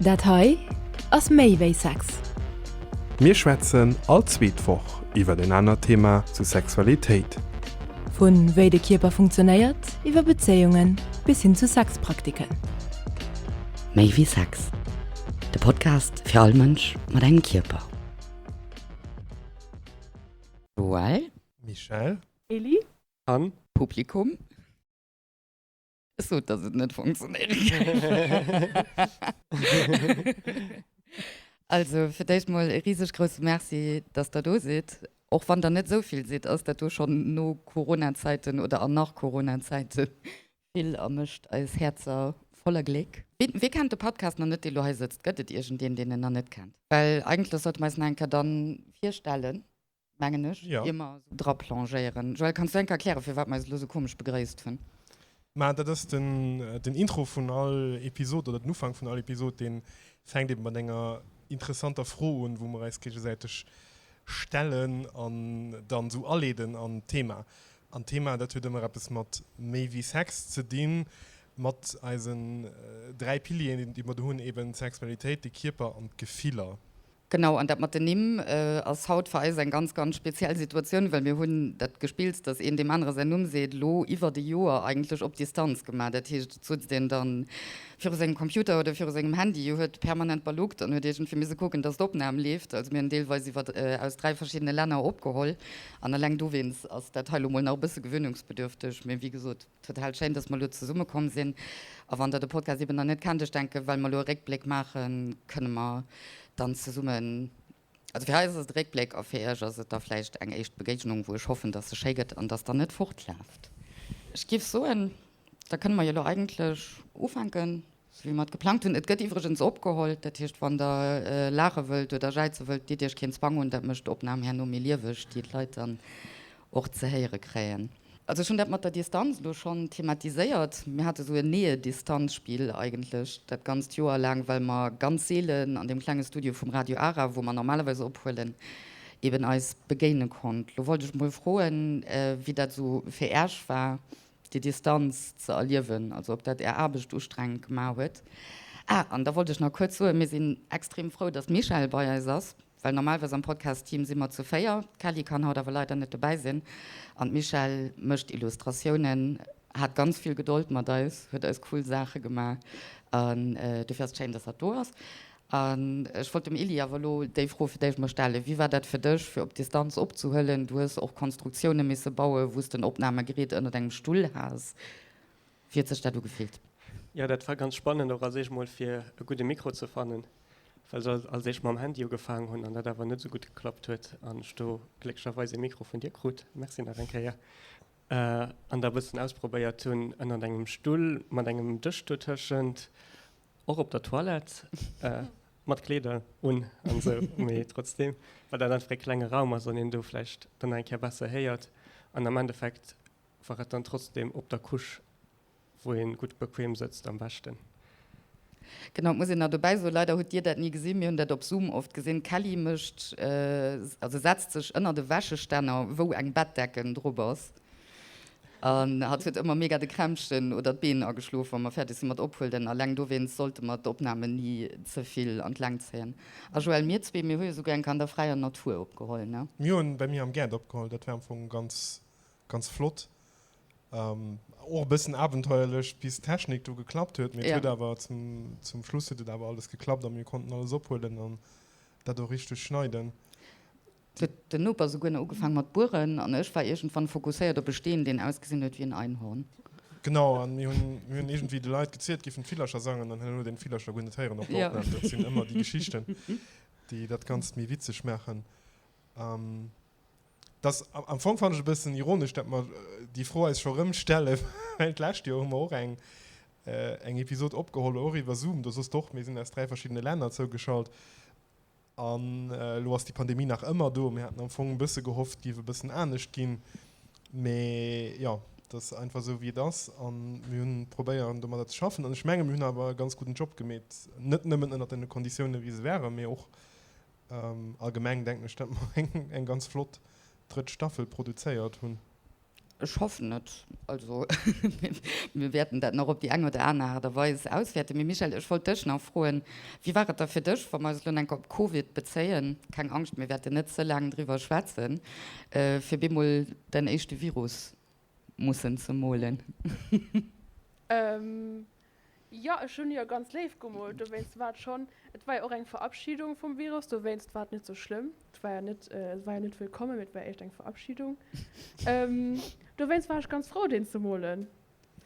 Dat hei ass méi wéi Sex. Mir schwätzen all zweet Woch iwwer en anert Thema zu Sexualitéit. Vu wéi de Kierper funktionéiert, iwwer Bezéiungen bis hin zu Sexpraktiken. Méi wéi Sex, de Podcast fir all Mënsch mat engem Kierper. Joël. Michèle. Elli. An. Publikum. Ech sot, dass et net funktionéiere géif. Also, fir d'éischt mol e riseg grousse Merci, dass Der do sidd. Och wann Der net esou vill sidd, ass dat do schonn no Corona-Zäiten oder an nach Corona-Zäite vill a mécht eis Häerzer voller Gléck. Wee kennt de Podcast nach net, dee lo hei sëtzt? Gëtt et iergendeen, deen en nach net kennt? Well eigentlech sollte mer eis nach eng Kéier dann virstellen. mengen ech, Ja. ier mer esou dra plongéieren. Joël, kanns du enk erklären, firwat mer eis elo esou komesch begréisst hunn? Ma dat ass den, den Intro vun all Episod oder den Ufank vun all Episod, dee fänkt eben mat enger interessanter Fro un, wou mer eis géigesäiteg stellen an dann esou aleeden an d'Thema. An d'Thema, dat huet ëmmer eppes mat méi wéi Sex ze dinn, mat eisen 3 Pilieren, déi mer do hunn, eben d'Sexualitéit, de Kierper an d'Gefiller. Genau, an dat mat den Nimm ass haut fir eis eng ganz, ganz speziell Situatioun, well mir hunn dat Gespills, dass een deem anere säin Numm seet, elo iwwert e Joer eigentlech op Distanz gemaach. Dat heescht, et sutzt een dann viru sengem Computer oder viru sengem Handy, huet permanent baluckt an huet iergendwéi misse kucken, dass d'Opnam leeft. Also mir hunn deelweis iwwer aus 3 verschiddene Länner opgeholl an eleng dowéinst ass dat hei elo mol nach e bësse gewöhnungsbedürfteg. Mee wéi gesot, Total schéin, dass mer elo zesumme komm sinn. A wann der de Podcast eben nach net kennt, ech denken, well mer elo e Réckbléck maachen, kënne mer dann zesummen, also fir eis ass et e Réckbléck a fir iech ass et da vläicht eng éischt Begéignung, wou ech hoffen, dass se schéi gëtt an dass der net fortlaaft. Ech giff soen, da kënne mer jo elo eigentlech ufänken, sou wéi mer et geplangt hunn. Et gëtt iwwregens opgeholl, dat heescht, wann der laache wëllt oder jäize wëllt, ditt iech keen Zwang un, dat mécht d'Opnam herno méi lieweg, déi d'Leit dann och ze héiere kréien. Also ech hunn dat mat der Distanz elo schonn thematiséiert. Mir hate sou en Nähe-Distanz-Spill eigentlech dat ganzt Joer laang, well mer ganz seelen an deem klenge Studio vum Radio Ara, wou mer normalerweis ophuelen, eben eis begéine konnt. Lo wollt ech mol froen, wéi dat esou fir Äech war, déi Distanz ze erliewen, also ob dat Är Aarbecht ustrengend gemaach huet. Ah, an da wollt ech nach kuerz soen, mir sinn extrem frou, dass d'Michèle bei eis ass, well normalerweis am Podcast-Team si mer zu 4. D'Kelly kann haut awer leider net dobäi sinn an d'Michèle mécht Illustratiounen, hat ganz vill Gedold mat eis, huet eis cool Saache gemaach an dofir ass et schéin, dass hatt do ass. An ech wollt dem Elie awer elo déi Fro fir d'éischt mol stellen, Wéi war dat fir dech, fir op Distanz opzehuelen? Du hues och Konstruktioune misse bauen, wou s de en Opnamegerät ënnert engem Stull has. Wéi huet sech dat ugefillt? Jo, dat war ganz spannend, och als éischt mol fir e gudde Mikro ze fannen, well ech als éischt mam Handy ugefaangen hunn an dat awer net esou gutt geklappt huet an ech do glécklecherweis e Mikro vun dir krut, Merci nach eng Kéier, an da e bëssen ausprobéiert hunn ënnert engem Stull mat engem Dësch dotëschent. Och op der Toilette, mat Kleeder un an esou, mee trotzdem, well dat einfach e klenge Raum ass an een do vläicht dann nach eng Kéier besser héiert. An am Endeffekt war et dann trotzdem op der Couche, wou ee gutt bequem sëtzt, am beschten. Genau, et muss een nach dobäi soen, leider hutt Dir dat ni gesinn, mir hunn dat op Zoom oft gesinn, d'Kelly mécht, also setzt sech ënnert e Wäschestänner, wou eng Bettdecken drop ass. An hatt huet ëmmer mega de Krämpchen oder d'Been ageschlof, wa mer fäerdeg si mat ophuelen. Alleng dowéinst sollte mer d'Opnamen ni ze vill an d'Längt zéien. A Joël, mir zwee, mir hu jo souguer eng Kéier an der fräier Natur opgeholl, ne? Mir hunn bei mir am Gaart opgeholl. Dat war am Fong ganz, ganz flott. Och e bëssen abenteuerlech, bis d'Technik do geklappt huet. Mee et huet awer zum, zum Schluss huet et awer alles geklappt a mir konnten alles ophuelen an dat och richteg schneiden. Et huet den Noper souguer nach ugefaang mat bueren an ech war iergendwann fokusséiert op e Steen, deen ausgesinn huet wéi en Einhorn. Genau, an mir hunn mir hunn iergendwéi de Leit gezielt, géifen d'Villercher sangen, an herno huet een d'Villercher guer net héieren op der Opnam. Dat sinn ëmmer déi Geschichten, déi dat Ganzt méi witzeg maachen. Dass, am Fong fannen ech e bëssen ironesch, dat mer déi Fro eis scho rëm stellen, well d'lescht Joer hu mer och eng eng Episod opgeholl, och iwwer Zoom, do soss de och, mir sinn aus 3 verschiddene Länner zougeschalt. An elo ass déi Pandemie nach ëmmer do. Mir haten am Fong e bësse gehofft, et géif e bëssen anescht ginn. Mee jo, et ass einfach esou, wéi et ass. A mir hunn probéieren, domadder ze schaffen. An ech menge mir hunn awer e ganz gudden Job gemeet. Net nëmmen ënnert den Konditiounen, wéi se waren, mee och allgemeng, denken ech, datt mer eng ganz flott drëtt Staffel produzéiert hunn. Ech hoffen et. Also, mir wäerten dat nach op déi eng oder aner Aart a Weis auswäerten. Mee Michèle, ech wollt dech nach froen, Wéi war et da fir dech, wa mer eis elo enk op Covid bezéien, keng Angscht, mir wäerten net ze laang driwwer schwätzen, fir bemol däin éischte Virus mussen ze molen? Jo, ech hunn jo ganz léif gemoolt, dowéinst war et schonn, et war jo och eng Verabschiedung vum Virus, dowéinst war et net sou schlëmm. Et war jo net, et war jo net wëllkommen, mee et war éischt eng Verabschiedung. Dowéinst war ech ganz frou, deen ze molen.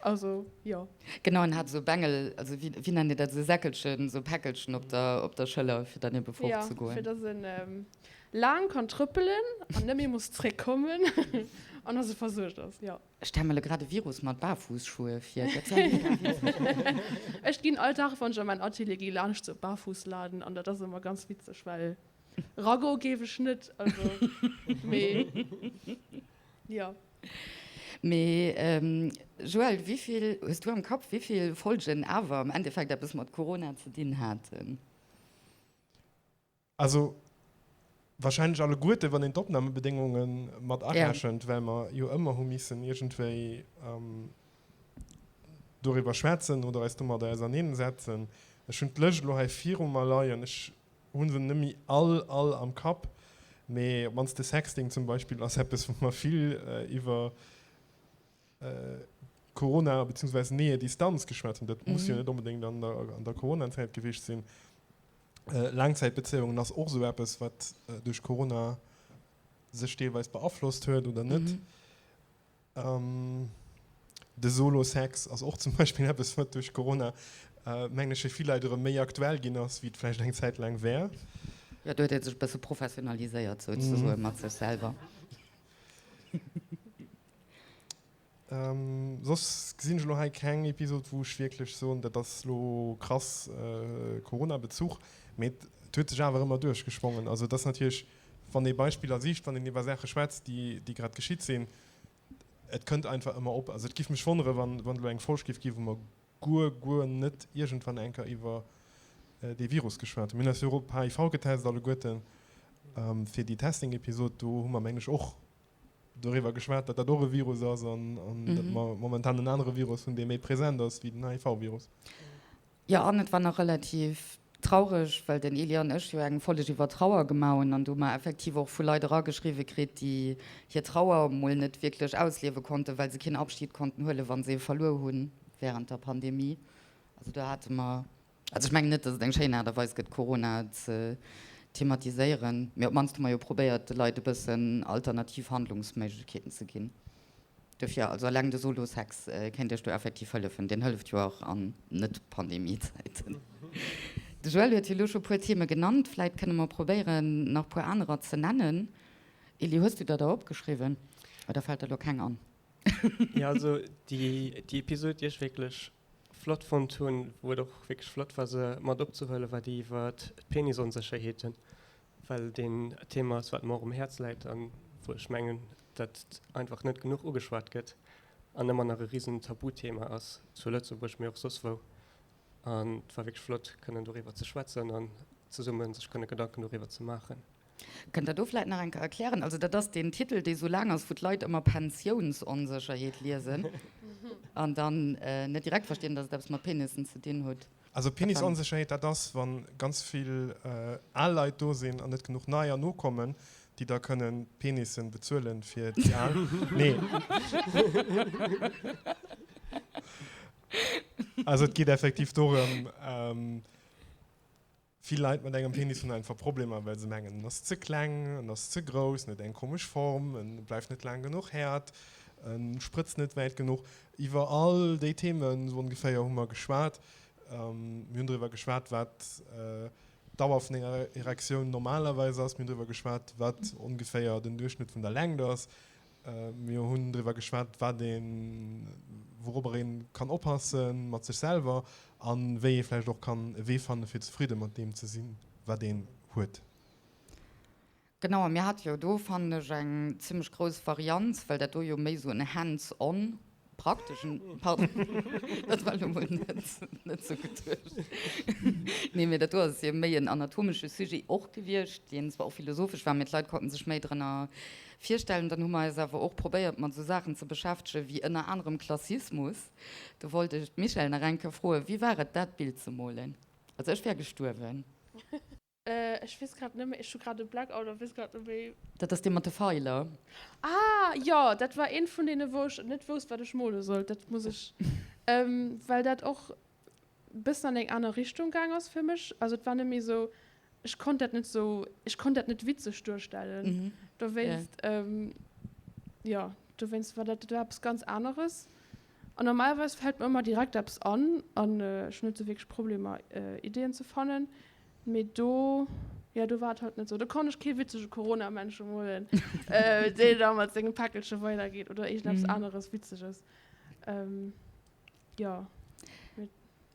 Also, jo. Genau, en hat esou Bengel, also wéi, wéi nennt Dir dat, esou Säckelchen, esou Päckelchen op der, op der Schëller, fir dann ebe fortzegoen. Jo, fir dass en laang kann trëppelen an net méi muss zréckkommen an dass e versuergt ass, jo. Ech stelle mer lo grad e Virus mat Barfußschuhe vir. Dat wär mega witzeg. Ech ginn all Dag, wann ech an mäin Atelier gi, laanscht sou Barfußladen an dat ass ëmmer ganz witzeg, well ragoe géif ech net, also mee jo. Mee Joël, wéivill hues du am Kapp, wéivill Folgen awer am Endeffekt eppes mat Corona ze dinn haten? Also wahrscheinlech alleguerte, wann een d'Opnamebedéngunge mat arechent, well mer jo ëmmer hu missen iergendwéi doriwwer schwätzen oder eis domadder auserneensetzen. Ech hunn d'Lëscht elo hei viru mer leien. Ech hu se net méi all, all am Kapp, mee op d'mannst de Sexting zum Beispill ass eppes, wou mer vill iwwer Corona beziehungsweise Nähe Distanz geschwat hunn. Dat muss jo net onbedéngt an der, an der Corona-Zäit gewiescht sinn. Laangzäitbezéiungen ass och esou eppes, wat duerch Corona sech deelweis beaflosst huet oder net. De Solo-Sex ass och zum Beispill eppes, wat duerch Corona, mengen ech, fir vill Leit erëm méi aktuell ginn ass, wéi et vläicht eng Zäit laang war. Jo, do huet ee sech e bësse professionaliséiert souzesoen mat sech selwer. Soss gesinn ech elo hei keng Episod, wou ech wierklech soen, dat ass elo krass Corona-Bezuch. Mee et huet sech awer ëmmer duerchgeschwongen. Also et ass natierlech, wann ee Beispiller sicht, wann een iwwer Saache schwätzt, déi, déi grad geschitt sinn, et kënnt einfach ëmmer op. Also et giff mech wonnere, wann, wann et elo eng Folg giff ginn, wou mer guer, guer net iergendwann eng Kéier iwwer dee Virus geschwat hunn. Mir hunn eis jo och op HIV getest alleguerten fir déi Testing-Episod. Do hu mer, mengen ech, och doriwwer geschwat, datt dat och e Virus ass an datt mer momentan en anere Virus hunn, dee méi present ass wéi den HIV-Virus. Jo, an et war nach relativ traureg, well den Elie an ech jo eng Folleg iwwer Trauer gemaach hunn an do hu mer effektiv och vu Leit erageschriwwe kritt, déi hir Trauer mol net wierklech ausliewe konnten, well se keen Abschied konnten huelen, wa se ee verluer hunn wärend der Pandemie. Also do hate mer Also ech mengen net, datt et eng schéin Aart a Weis gëtt, Corona ze thematiséieren, mee op d'mannst hu mer jo probéiert, de Leit e bëssen alternativ Handlungsméiglechkeeten ze ginn. Dofir, also eleng de Solo-Sex kéint Iech do effektiv hëllefen. Deen hëlleft jo och an Net-Pandemie-Zäiten. De Joël huet jo elo scho puer Theme genannt, vläit kënne mer probéieren, nach puer anerer ze nennen. Elie, hues du der der opgeschriwwen oder fält der elo keng an? Jo, also déi Episod, déi ech wierklech flott fonnt hunn, wou et och wierklech flott war se mat opzehuelen, war déi iwwer d'Penisonsécherheeten, well deen e Thema ass, wat mer och um Häerz läit an wou ech mengen, dat einfach net genuch ugeschwat gëtt an ëmmer nach e risen Tabuthema ass zu Lëtzebuerg, mee och soss wou. An et war wierklech flott kënnen doriwwer ze schwätzen an zesumme sech kënne Gedanken doriwwer ze maachen. Kënnt Der do vläit nach eng Kéier erklären? Also dat ass deen Titel, dee sou laang ass, wou d'Leit ëmmer Pensiounsonsécherheet liesen an dann net direkt verstinn, datt et eppes mat Penissen ze dinn huet. Also Penisonsécherheet, dat ass, wa ganz vill al Leit do sinn an net genuch neier nokommen, déi da kënnen d'Penissen bezuelen fir déi al. Nee. Also et geet effektiv dorëm, Vill Leit mat engem Penis hunn einfach Problemer, well se mengen, en ass ze kleng, en ass ze grouss, en huet eng komesch Form, en bleift net laang genuch häert, en sprëtzt net wäit genuch. Iwwer all déi Themen esou ongeféier hu mer geschwat. Mir hunn driwwer geschwat, wat d'Dauer vun enger Erektioun normalerweis ass. Mir hunn driwwer geschwat, wat ongeféier den Duerchschnëtt vun der Längt ass. Mir hunn driwwer geschwat, wat een, wourobber een kann oppasse mat sech selwer an wéi ee vläicht och kann e Wee fanne fir zefridde mat deem ze sinn, wat een huet. Genau, a mir hate jo do, fannen ech, eng zimmlech grouss Varianz, well dat do jo méi esou en hands-on prakteschen, pardon, dat war elo mol net, net esou geduecht, nee. Nee, mee dat do ass jo méi en anatomesche Sujet och gewiescht, deen zwar och philosophesch war, mee d'Leit konnten sech méi drënner virstellen. Dann hu mer eis awer och probéiert, mat esou Saachen ze beschäftegen, wéi ënner anerem Klassismus. Do wollt ech d'Michèle nach eng Kéier froen, Wéi war et, dat Bild ze molen? Also ech wär gestuerwen. Ech weess grad net méi, ech hu grad e Blackout a weess grad net méi. Dat ass dee mat de Feiler. Ah jo, dat war eent vun deene wou ech net wousst wat ech mole sollt. Dat muss ech, well dat och bëssen an eng aner Richtung gaang ass fir mech. Also et war net méi esou, ech konnt dat net esou, ech konnt dat net witzeg duerstellen. Dowéinst, jo, dowéinst war dat, dat war eppes ganz aneres. An normalerweis fält mer ëmmer direkt eppes an an ech hunn net esou wierklech Problemer Ideeën ze fannen. Mee do, jo, do war et halt net esou. Do konnt ech kee witzege Corona-Männche molen, deen da mat sengem Päckelche weidergeet oder iergendeppes aneres Witzeges. Jo.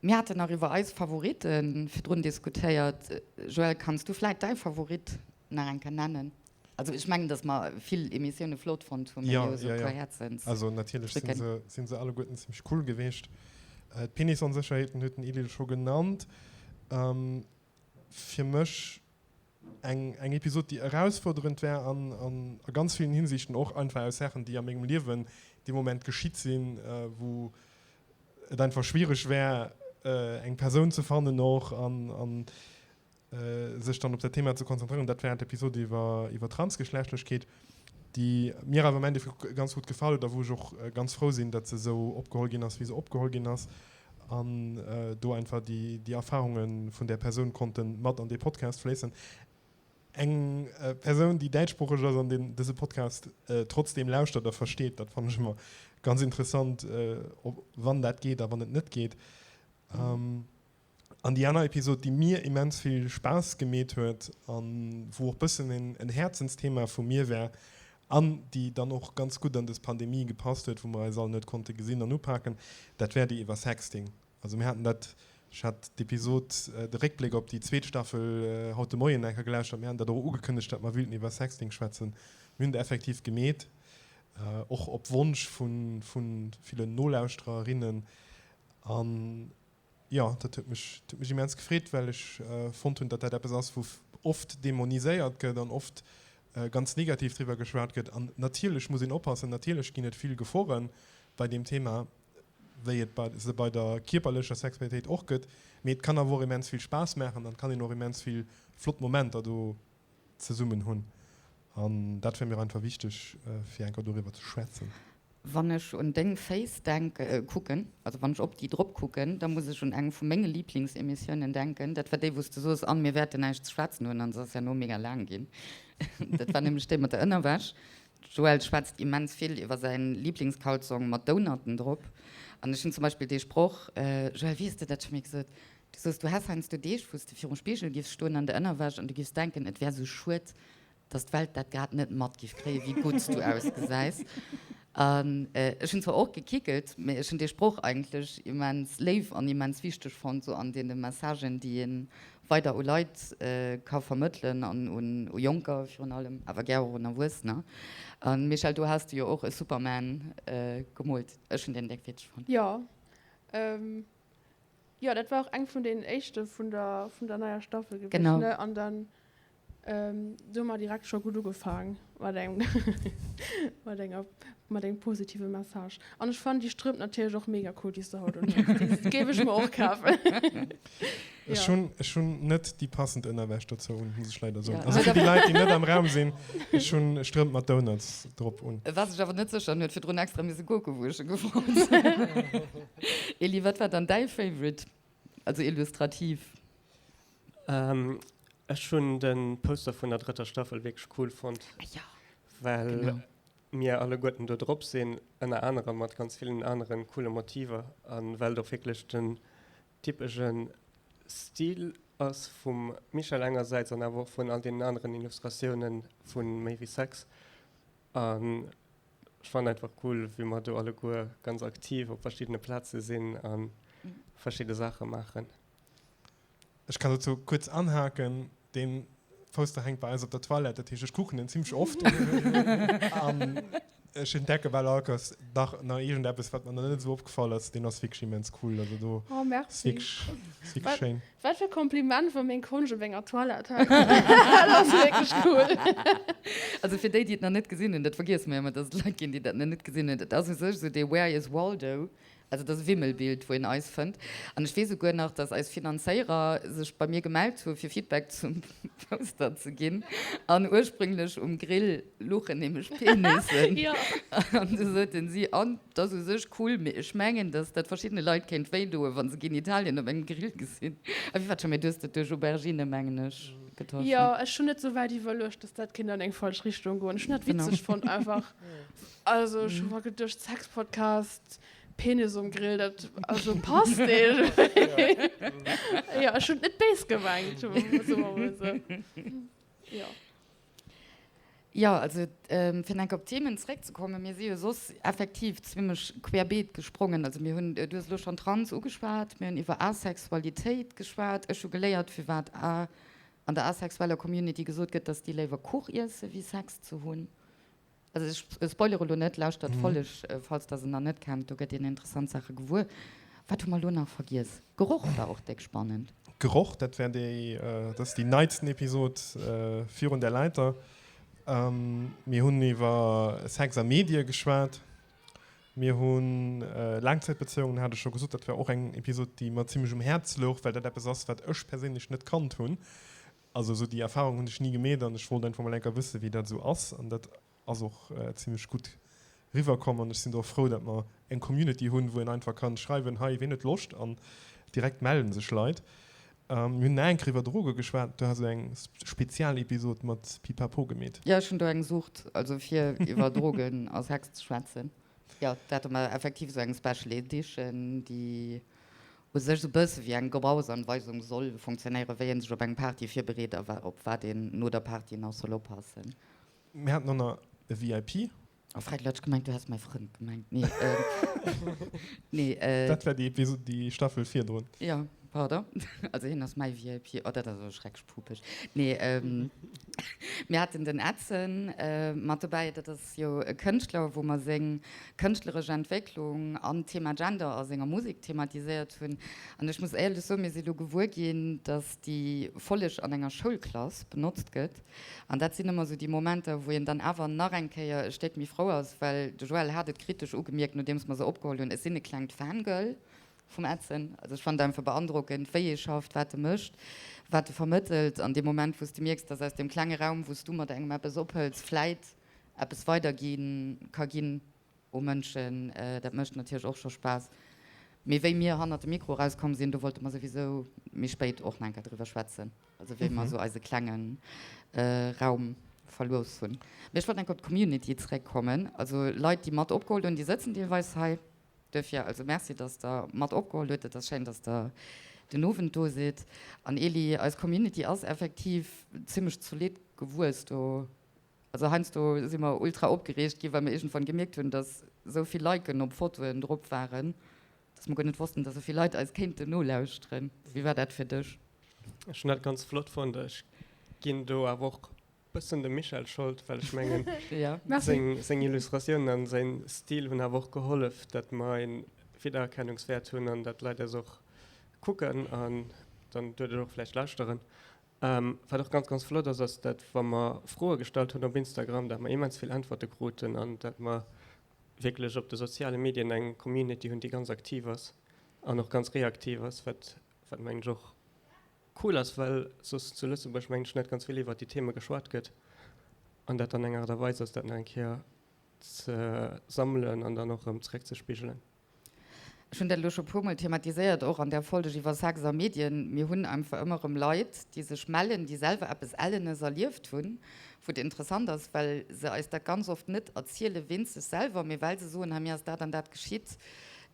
Mir haten nach iwwer eis Favoritte virdrun diskutéiert. Joël, kanns du vläit däi Favorit nach eng Kéier nennen? Also ech mengen, datt mer vill Emissioune flott fonnt hunn, mee jo esou e puer Häerzensdrécken. Also natierlech sinn se, sinn se alleguerten zimmlech cool geweecht. D'Penisonsécherheeten huet den Edil scho genannt. Fir mech eng, eng Episod, déi erausfuerderend war an, an a ganz villen Hinsichten och einfach aus Saachen, déi a mengem Liewen dee Moment geschitt sinn, wou et einfach schwiereg war, eng Persoun ze fannen och an, an sech dann op dat Thema ze konzentréieren. Dat war d'Episod iwwer, iwwer Transgeschlechtlechkeet, déi mir awer am Endeffekt ganz gutt gefall huet a wou ech och ganz frou sinn, datt se esou opgeholl ginn ass, wéi se opgeholl ginn ass an do einfach déi, déi Erfarunge vun där Persoun konnte mat an dee Podcast fléissen. Eng Persoun, déi däitschsproocheg ass an deen dëse Podcast trotzdeem lauschtert a versteet, dat fannen ech ëmmer ganz interessant, wann dat geet a wann et net geet. An déi aner Episod, déi mir immens vill Spaass gemeet huet an wou och bëssen en Häerzensthema vu mir war an déi dann och ganz gutt an dës Pandemie gepasst huet, wou mer eis all net konnte gesinn an upaken, dat war déi iwwer Sexting. Also mir haten dat, ech hat d'Episod, de Réckbléck op déi zweet Staffel haut de Moien eng Kéier gelauschtert, mir haten dat och ugekënnegt, datt mer wüilten iwwer Sexting schwätzen. Mir hunn et effektiv gemeet, och op Wonsch vu villen Nolauschtererinnen. An Jo, dat huet mech, huet mech immens gefreet, well ech fonnt hunn, datt dat eppes ass, wou oft dämoniséiert gëtt an oft ganz negativ driwwer geschwat gëtt. An natierlech muss een oppassen, natierlech ginn et vill Gefore bei deem Thema, wéi et bei se bei der kierperlecher Sexualitéit och gëtt, mee et kann awer och immens vill Spaass maachen an et kann een och immens vill flott Momenter do zesummen hunn. An dat wär mir einfach wichteg, fir eng Kéier doriwwer ze schwätzen. Wann ech un deng Féiss denken, kucken, also wann ech op déi drop kucken, da muss ech un eng vu menge Liblingsemissiounen denken. Dat war déi, wou s de soos, an mir wäerten näischt ze schwätzen hunn, an se ass herno mega laang ginn. Dat war nämlech déi mat der Ënnerwäsch. D'Joëlle schwätzt immens vill iwwer säi Liblingskalzong mat Donutten drop. An ech hunn zum Beispill dee Sproch, Joëlle, wéi hues de dat scho méi gesot? Du soos, du häss heiansdo Deeg, wou s de virum Spigel giffs stoen an der Ënnerwäsch an du giffs denken, et wär sou schued, dass d'Welt dat grad net mat giff kréien, wéi gutt s du ausgesäis. An ech hunn zwar och gekickelt, mee ech hunn dee Sproch eigentlech immens léif an immens wichteg fonnt, sou an deene Messagen, déi ee weider u Leit ka vermëttelen an u Jonker virun allem, awer gär och un Erwuessener. A Michèle, do has de jo och e Superman gemoolt. Ech hunn deen déck witzeg fonnt. Jo, jo, dat war och eng vun deenen éischte vun der, vun der neier Staffel gewiescht, ne? An dann Do hu mer direkt scho gutt ugefaang mat engem mat enger mat engem positive Message. An ech fannen déi Strëmp natierlech och mega cool, déi s de haut un hues. Déi géif ech mer och kafen. Ech hunn ech hunn net déi passend Ënnerwäsch dozou un, muss ech leider soen. Also fir déi Leit, déi net am Raum sinn, ech hunn Strëmp mat Donuts drop un. E war sech awer net sécher an huet virdrun extra misse Gurkewuesche gefrot. Elie, wat war dann däi Favorite? Also illustrativ. Ech hunn de Poster vun der drëtter Staffel wierklech cool fonnt, well mir alleguerten do drop sinn, ënner anerem mat ganz villen anere coole Motiver a well et och wierklech den typesche Stil ass vum Michèle engersäits an awer och vun all deenen aneren Illustratioune vu Méi wéi Sex. An ech fannen einfach cool, wéi mer do alleguer ganz aktiv op verschiddene Plaze sinn a verschidde Saache maachen. Ech kann dozou kuerz anhaken, Dee Poster hänkt bei eis op der Toilette, dat heescht, ech kucken en zimmlech oft. An. Ech entdecke bal all Kéiers nach nach iergendeppes, wat mer nach net esou opgefall ass. Deen ass wierklech immens cool. Also do Oh, ass merci. wierklech, ass wierklech Wat, schéin. wat fir Kompliment, wa meng Konscht op enger Toilette hänkt. Dat ass wierklech cool. Also fir déi, déi et nach net gesinn hunn, dat vergiesse mer jo ëmmer, dass et Leit ginn, déi dat nach net gesinn hunn, et ass u sech esou dee Where is Waldo? Also et ass e Wimmelbild, wou een eis fënnt. An ech weess esouguer nach, dass eis Finanzéierer sech bei mir gemellt hu fir Feedback zum Poster ze ginn. An ursprünglech um Grill luchen nämlech Penissen. An du soten si, an et ass u sech cool, mee ech mengen, dass dat verschiddene Leit kéint wéi doen, wa se Genitalien op engem Grill gesinn. A wéi war dat scho méi? Du hues dat duerch Aubergine, mengen ech, getosch, Jo, ne? ech hunn net sou wäit iwwerluecht, dass dat kéint an eng falsch Richtung goen. Ech hunn dat witzeg fonnt einfach. Also ech hu mer geduecht, Sexpodcast, Penis um Grill, dat also passt irgendwie. Jo, ech hunn et net béis gemengt, soe mer mol esou. Jo. Jo, also fir nach eng Kéier op d'Themen zeréckzekommen, mir si jo soss effektiv zimlech querbeet gesprongen. Also mir hunn, du hues elo schonn Trans ugeschwat, mir hunn iwwer Asexualitéit geschwat, ech hu geléiert firwat a an der asexueller Community gesot gëtt, datt déi léiwer Kuch iesse wéi Sex ze hunn. Also ech spoilere elo net, lauschtert d'Folleg, falls der se nach net kennt, do gëtt een interessant Saache gewuer. Wat hu mer elo nach vergiess? Geroch war och déck spannend. Geroch, dat war déi, dat ass déi neitsten Episod virun der Leiter. Mir hunn iwwer Sex a Medie geschwat. Mir hu Laangzäitbezéiungen, hat ech scho gesot, dat war och eng Episod, déi mer zimmlech um Häerz louch, well dat eppes ass, wat ech perséinlech net kannt hunn. Also esou déi Erfahrung hunn ech ni gemeet an ech wollt einfach mol enker wëssen, wéi dat esou ass an dat ass och zimlech gutt riwwer komm an ech sinn do och frou, dat mer eng Community hunn, wou een einfach kann schreiwen, hei ween huet Loscht an direkt mellen sech Leit. Mir hunn nach eng Kéier iwwer Droge geschwat, du has esou eng Spezialepisod mat Pipapo gemeet. Jo, ech hunn do eng Sucht, also fir iwwer Drogen a Sex ze schwätzen. Jo, do hate mer effektiv esou eng Special Edition, déi u sech esou bësse wéi eng Gebrauchsanweisung soll fonctionnéieren, wéi ee sech op eng Party virbereet a op wat een no der Party nach soll oppassen. Mir haten och nach e VIP. Oh Fred, elo hat ech gemengt, du häss mäi Frënd gemengt. Nee, nee. Dat war déi Episod, déi Staffel virdrun. Jo, pardon. Also hien ass mäi VIP. Oh, dat ass awer schrecklech pupeg. Nee, mir haten den Edson mat dobäi. Dat ass jo e Kënschtler, wou mer seng kënschtleresch Entwécklung an d'Thema Gender a senger Musek thematiséiert hunn. An ech muss éierlech soen, mir si lo gewuer ginn, datt déi Folleg an enger Schoulklass benotzt gëtt. An dat sinn ëmmer esou déi Momenter, wou een dann awer nach eng Kéier e Stéck méi frou ass, well de Joël hat et kritesch ugemierkt, nodeems mer se opgeholl hunn, ech sinn e klengt Fangirl vum Edson. Also ech fannen et einfach beandrockend, wéi e schafft, wat e mécht, wat e vermëttelt. An dee Moment, wou s de mierks, dass aus deem klenge Raum, wou s du mat engem eppes ophëls, vläit eppes weidergi ka ginn u Mënschen, dat mécht natierlech och scho Spaass. Mee wéi mir hannert dem Mikro erauskomm sinn, do wollte mer souwisou méi spéit och nach eng Kéier driwwer schwätzen, also wéi mer esou eise klenge Raum verlooss hunn. Mee ech wollt nach eng Kéier op d'Community zeréckkommen. Also Leit, déi mat opgeholl hunn, déi sëtzen deelweis hei. Duerfir also Merci, dass Der mat opgeholl hutt. Et ass schéin, dass Der den Owend do sidd. An Elie, eis Community ass effektiv zimmlech zolidd gewuess do. Also heiansdo si mer ultra opgereegt gi well mer iergendwann gemierkt hunn, dass esou vill Liken op Fotoen drop waren, dass mer guer net wossten, dass esou vill Leit eis kéinten nolauschteren. Wéi war dat fir dech? Ech hunn dat ganz flott fonnt. Ech ginn do awer och bëssen dem Michèle Schold, well ech mengen seng seng Illustratiounen an säin Stil hunn awer och gehollef, dat mer een Wiedererkennungswäert hunn an dat d'Leit eis och kucken an dann duerduerch och vläicht lauschteren. Wat och ganz ganz flott ass, ass dat wa mer Froe gestallt hunn op Instagram, dat mer immens vill Äntwerte kruten an dat mer wierklech op de soziale Medien eng Community hunn, déi ganz aktiv ass an och ganz reaktiv ass, wat wat mengen ech och cool ass, well soss zu Lëtzebuerg mengen ech net ganz vill iwwert déi Theme geschwat gëtt an dat dann eng Aart a Weis ass, dat nach eng Kéier ze sammelen an dann och erëm zeréckzespigelen. Ech hunn dat elo scho puermol thematiséiert, och an där Folg iwwer Sex a Medien. Mir hunn einfach ëmmer erëm Leit, déi sech mellen, déi selwer eppes Ellenes erlieft hunn, wou et interessant ass, well se eis dat ganz oft net erziele wéinst sech selwer, mee well se soen, hei mir ass dat an dat geschitt,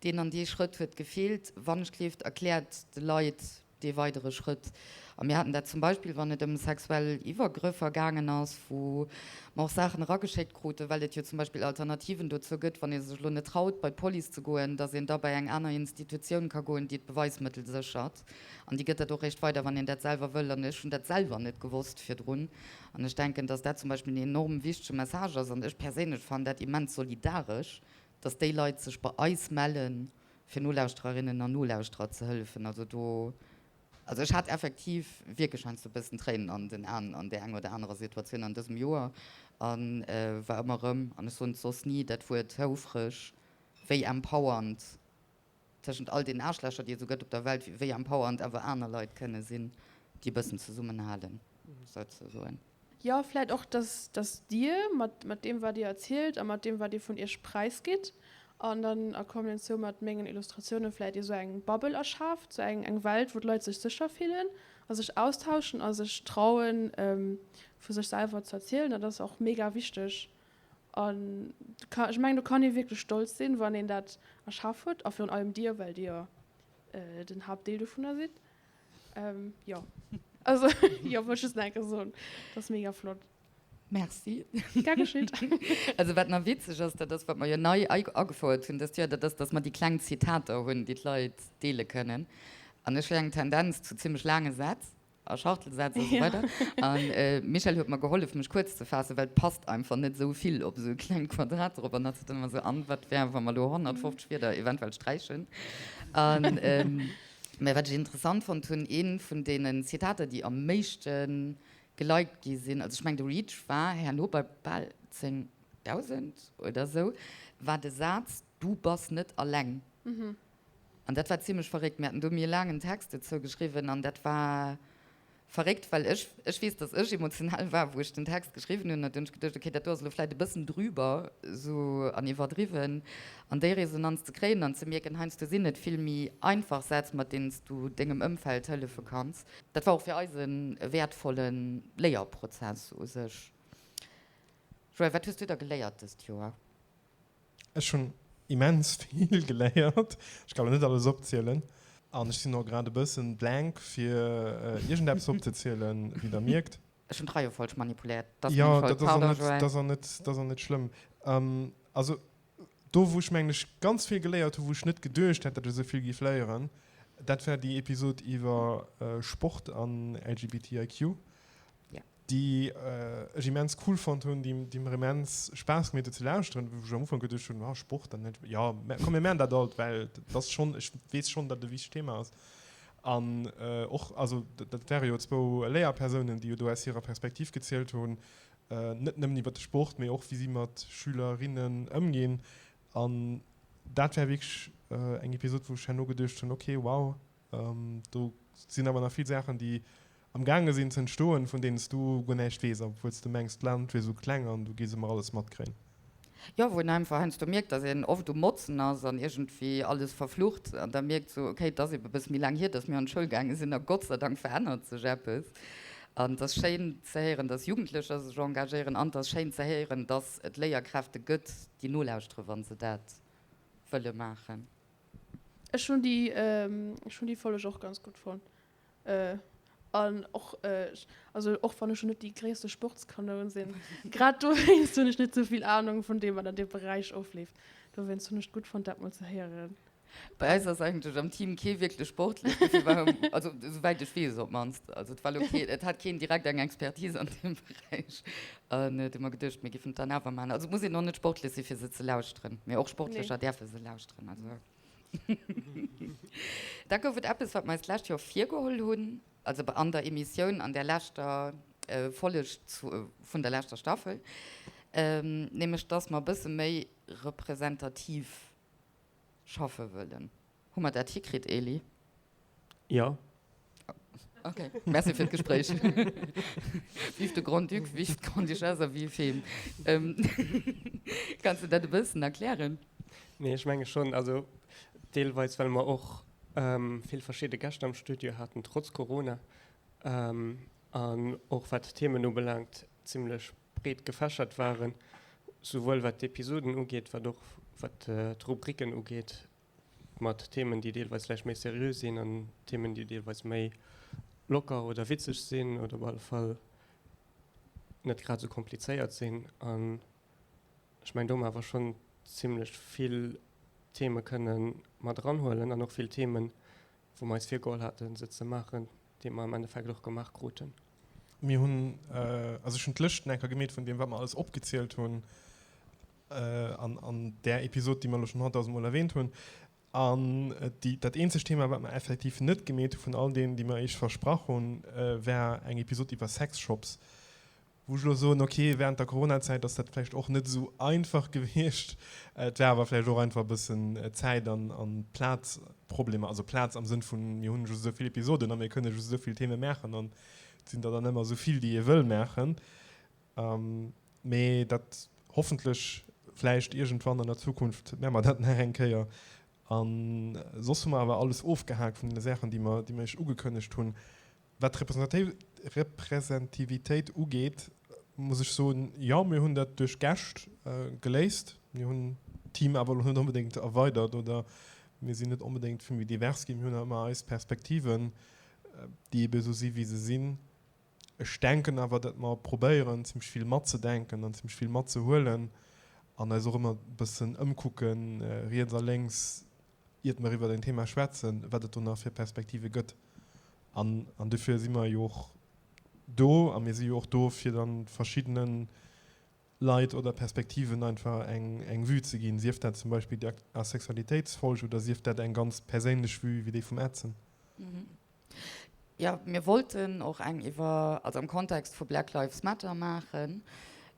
deen an dee Schrëtt huet gefeelt. Wannechgleeft, erkläert de Leit. dee weidere Schrëtt. A mir haten dat zum Beispill, wann et ëm sexuell Iwwergrëffer gaangen ass, wou mer och Saachen erageschéckt kruten, well et jo zum Beispill Alternativen dozou gëtt, wann ee sech elo net traut, bei d'Police ze goen, dass een da bei eng aner Institutioun ka goen, déi d'Beweismëttel séchert. An déi gëtt dat och réischt weider, wann een dat selwer wëll. An ech hunn dat selwer net gewosst virdrun. An ech denken, dass dat zum Beispill en enorm wichtege Message ass. An ech perséinlech fannen dat immens solidaresch, dass déi Leit sech bei eis mellen, fir Nolauschtererinnen an Nolauschterer ze hëllefen. Also do, also ech hat effektiv wierklech heiansdo e bëssen Tréinen an den Aen an där enger oder anerer Situatioun an dësem Joer a war ëmmer erëm, an ech soen et soss ni, dat Wuert houfreg, wéi empowernd tëschent all den Aarschlächer, déi et esou gëtt op der Welt, wéi empowernd awer aner Leit kënne sinn, déi e bëssen zesummenhalen, souzesoen. Jo, vläit och, dass, dass Dir mat, mat deem, wat Dir erzielt a mat deem, wat Dir vun Iech präisgitt, an dann a Kombinatioun mat mengen Illustratiounen vläit Dir sou eng Bubble erschaaft, sou eng, eng Welt, wou d'Leit sech sécher fillen a sech austauschen a sech trauen, vu sech selwer ze erzielen. Dat ass och mega wichteg. An ech mengen, do kann ee wierklech stolz sinn, wann een dat erschaf huet, a virun allem Dir, well Dir den Haaptdeel dovunner sidd. Ähm, jo. Also, jo, wollt just nach eng Kéier soen, dat ass mega flott. Merci. Gär geschitt. Also wat nach witzeg ass, dat ass, wat mer jo nei agefouert hunn dëst Joer, dat ass, dass mer déi kleng Zitater hunn, déi d'Leit deele kënnen. An ech hu eng Tendenz zu zimmlech laange Sätz a Schachtelsätz a sou weider. An d'Michèle huet mer gehollef, mech kuerz ze faassen, well et passt einfach net esou vill op esou e klengt Quadrat drop. An hatt sot dann ëmmer esou, An wat wär, wa mer elo 150 Wierder eventuell sträichen? An Mä wat ech interessant fonnt hunn, ee vun deenen Zitater, déi am méischte geliked gi sinn, also ech mengen de Reach war herno bei bal 10.000 oder esou, war de Saz Du bass net alleng. An dat war zimlech verréckt. Mir haten do méi e laangen Text dozou geschriwwen an dat war Verréckt, well ech, ech weess, dass ech emotional war, wou ech den Text geschriwwen hunn. An du hunn ech geduecht, okay, dat do ass elo vläit e bëssen drüber esou an iwwerdriwwen. An déi Resonanz ze kréien an ze mierken, heiansdo sinn et vill méi einfach Sätz, mat deenen s du dengem Ëmfeld hëllefe kanns. Dat war och fir eis e wäertvolle Léierprozess u sech. Joël, wat hues du da geléiert dëst Joer? Ech hunn immens vill geléiert. Ech kann elo net alles opzielen. An ech sinn och grad e bëssen blank fir iergendeppes opzezielen, wéi der mierkt. Ech hunn d'Reiefolg manipuléiert, dat ass meng Schold. Pardon, Joël. Jo, dat ass och net schlëmm. Also do wou ech mengen ech ganz vill geléiert hunn, wou ech net geduecht hätt, datt ech esou vill géif léieren, dat war déi Episod iwwer Sport an LGBTIQ. déi ech immens cool fonnt hunn, déi, déi mer immens Spaass gemeet huet ze lauschteren, wou ech am Ufank geduecht hunn, ah Sport an net, jo, mä komm mir maachen dat alt, well dat ass schonn, ech weess schonn, datt et e wichtegt Thema ass. An och, also dat ware jo zwou Léierpersounen, déi jo do aus hirer Perspektiv gezielt hunn, net nëmmen iwwer de Sport, mee och wéi si mat Schülerinnen ëmginn. An dat war wierklech eng Episod, wou ech herno geduecht hunn, okay, wow, Do sinn awer nach vill Saachen, déi am gaange sinn ze entstoen, vun deenen s du guer näischt weess, obwuel s du mengs, d'Land wier esou kleng an du géifs ëmmer alles matkréien. Jo, wou een einfach heiansdo mierkt, dass een oft um Motzen ass an iergendwéi alles verflucht an da mierkt sou, okay, et ass ebe bësse méi laang hier, dass mir an d'Schoul gaange sinn a Gott sei Dank verännert sech eppes. An et ass schéin ze héieren, dass Jugendlecher sech engagéieren an et ass schéin ze héieren, dass et Léierkräfte gëtt, déi nolauschteren, wa se dat wëlle maachen. Ech hunn déi, ech hunn déi Folleg och ganz gutt fonnt. An och, also och wann ech lo net déi gréisste Sportskanoun sinn, grad dowéinst hunn ech net sou vill Anung vun deem, wat an deem Beräich ofleeft. Dowéinst hunn ech et gutt fonnt, dat mol ze héieren. Bei eis ass eigentlech am Team kee wierklech sportlech, dofir war, also souwäit ech weess op d'mannst, also et war lo kee, et hat keen direkt eng Expertise an deem Beräich. An du hu mer geduecht, mir giffen et dann awer maachen. Also et muss een och net sportlech si fir se ze lauschteren, mee och Sportlecher däerfe se lauschteren. Also da gouf et eppes, wat mer eis d'lescht Joer virgeholl hunn, also an der Emissioun, an där leschter Folleg vun der leschter Staffel, nämlech dass mer e bësse méi representativ schaffe wëllen. Hu mer dat hikritt, Elie? Jo. Ok, merci fir d'Gespréich. Vive de Grand-Duc, vive d'Grande-Duchesse a vive him. Kanns de dat e bëssen erklären? Nee, ech menge schonn. Also deelweis, well mer och vill verschidde Gäscht am Studio haten, trotz Corona, an och wat d'Themen ubelaangt, zimlech breet gefächert waren, souwuel wat d'Episoden ugeet, wat och wat d'Rubriken ugeet. mat Themen, déi deelweis vläicht méi seriö sinn an Themen, déi deelweis méi locker oder witzeg sinn oder op alle Fall net grad esou komplizéiert sinn. An ech mengen, do hu mer awer schonn zimlech vill Theme kënne mat eranhuelen an och vill Themen, wou mer eis virgeholl haten, se ze maachen, déi mer am Endeffekt och gemaach kruten. Mir hunn, also ech hunn d'Lëschten eng Kéier gemeet vun deem, wat mer alles opgezielt hunn an an där Episod, déi mer elo schonn honnertdausend Mol erwähnt hunn. An déi, dat eenzegt Thema, wat mer effektiv net gemeet hu vun all deenen, déi mer Iech versprach hunn, war eng Episod iwwer Sexshops. Wou ech elo soen, ok, während der Coronazäit ass dat vläicht och net esou einfach gewiescht. Et war awer vläicht och einfach e bëssen Zäit an Plazproblemer. Also Plaz am Sënn vun, mir hunn just esou vill Episoden a mir kënne just esou vill Theme maachen an et sinn der dann ëmmer esou vill, déi ee wëll maachen. Mee dat hoffentlech vläicht iergendwann an der Zukunft maache mer dat nach eng Kéier. A soss hu mer awer alles ofgehaakt vun deene Saachen, déi mer, déi mer iech ugekënnegt hunn. Wat d'Representivitéit ugeet, muss ech soen, jo, mir hunn dat duerch Gäscht geléist. Mir hunn d'Team awer elo net onbedéngt erweidert oder mir sinn net onbedéngt vill méi divers ginn. Mir hunn nach ëmmer eis Perspektiven, déi ebe esou si wéi se sinn. Ech denken awer, datt mer probéieren, zimmlech vill matzedenken an zimmlech vill matzehuelen an eis och ëmmer e bëssen ëmkucken, riets a lénks, iert mer iwwert en Thema schwätzen, wat et do nach fir Perspektive gëtt. An, an dofir si mer jo och do a mir si jo och do, fir dann verschiddene Leit oder Perspektiven einfach eng, eng Vue ze ginn, sief dat zum Beispill déi Asexualitéitsfolg oder sief dat eng ganz perséinlech Vue wéi déi vum Edson. Jo, mir wollten och eng iwwer, also am Kontext vu Black Lives Matter maachen.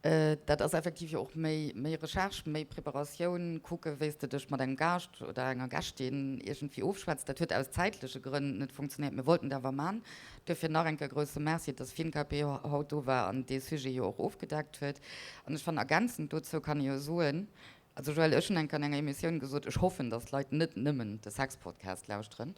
Dat ass effektiv jo och méi, méi Recherche, méi Preparatioun, kucke wéi s de dech mat engem Gaascht oder enger Gäschtin iergendwéi ofschwätzt. Dat huet aus zäitleche Grënn net funktionéiert. Mir wollten et awer man. Duerfir nach eng Kéier grousse Merci, dass FinKP haut do war an dee Sujet jo och ofgedeckt huet. An ech fannen, ergänzend dozou kann ee jo soen, also Joël, ech hunn eng Kéier an enger Emissioun gesot, ech hoffen, dass d'Leit net nëmmen de Sex-Podcast lauschteren.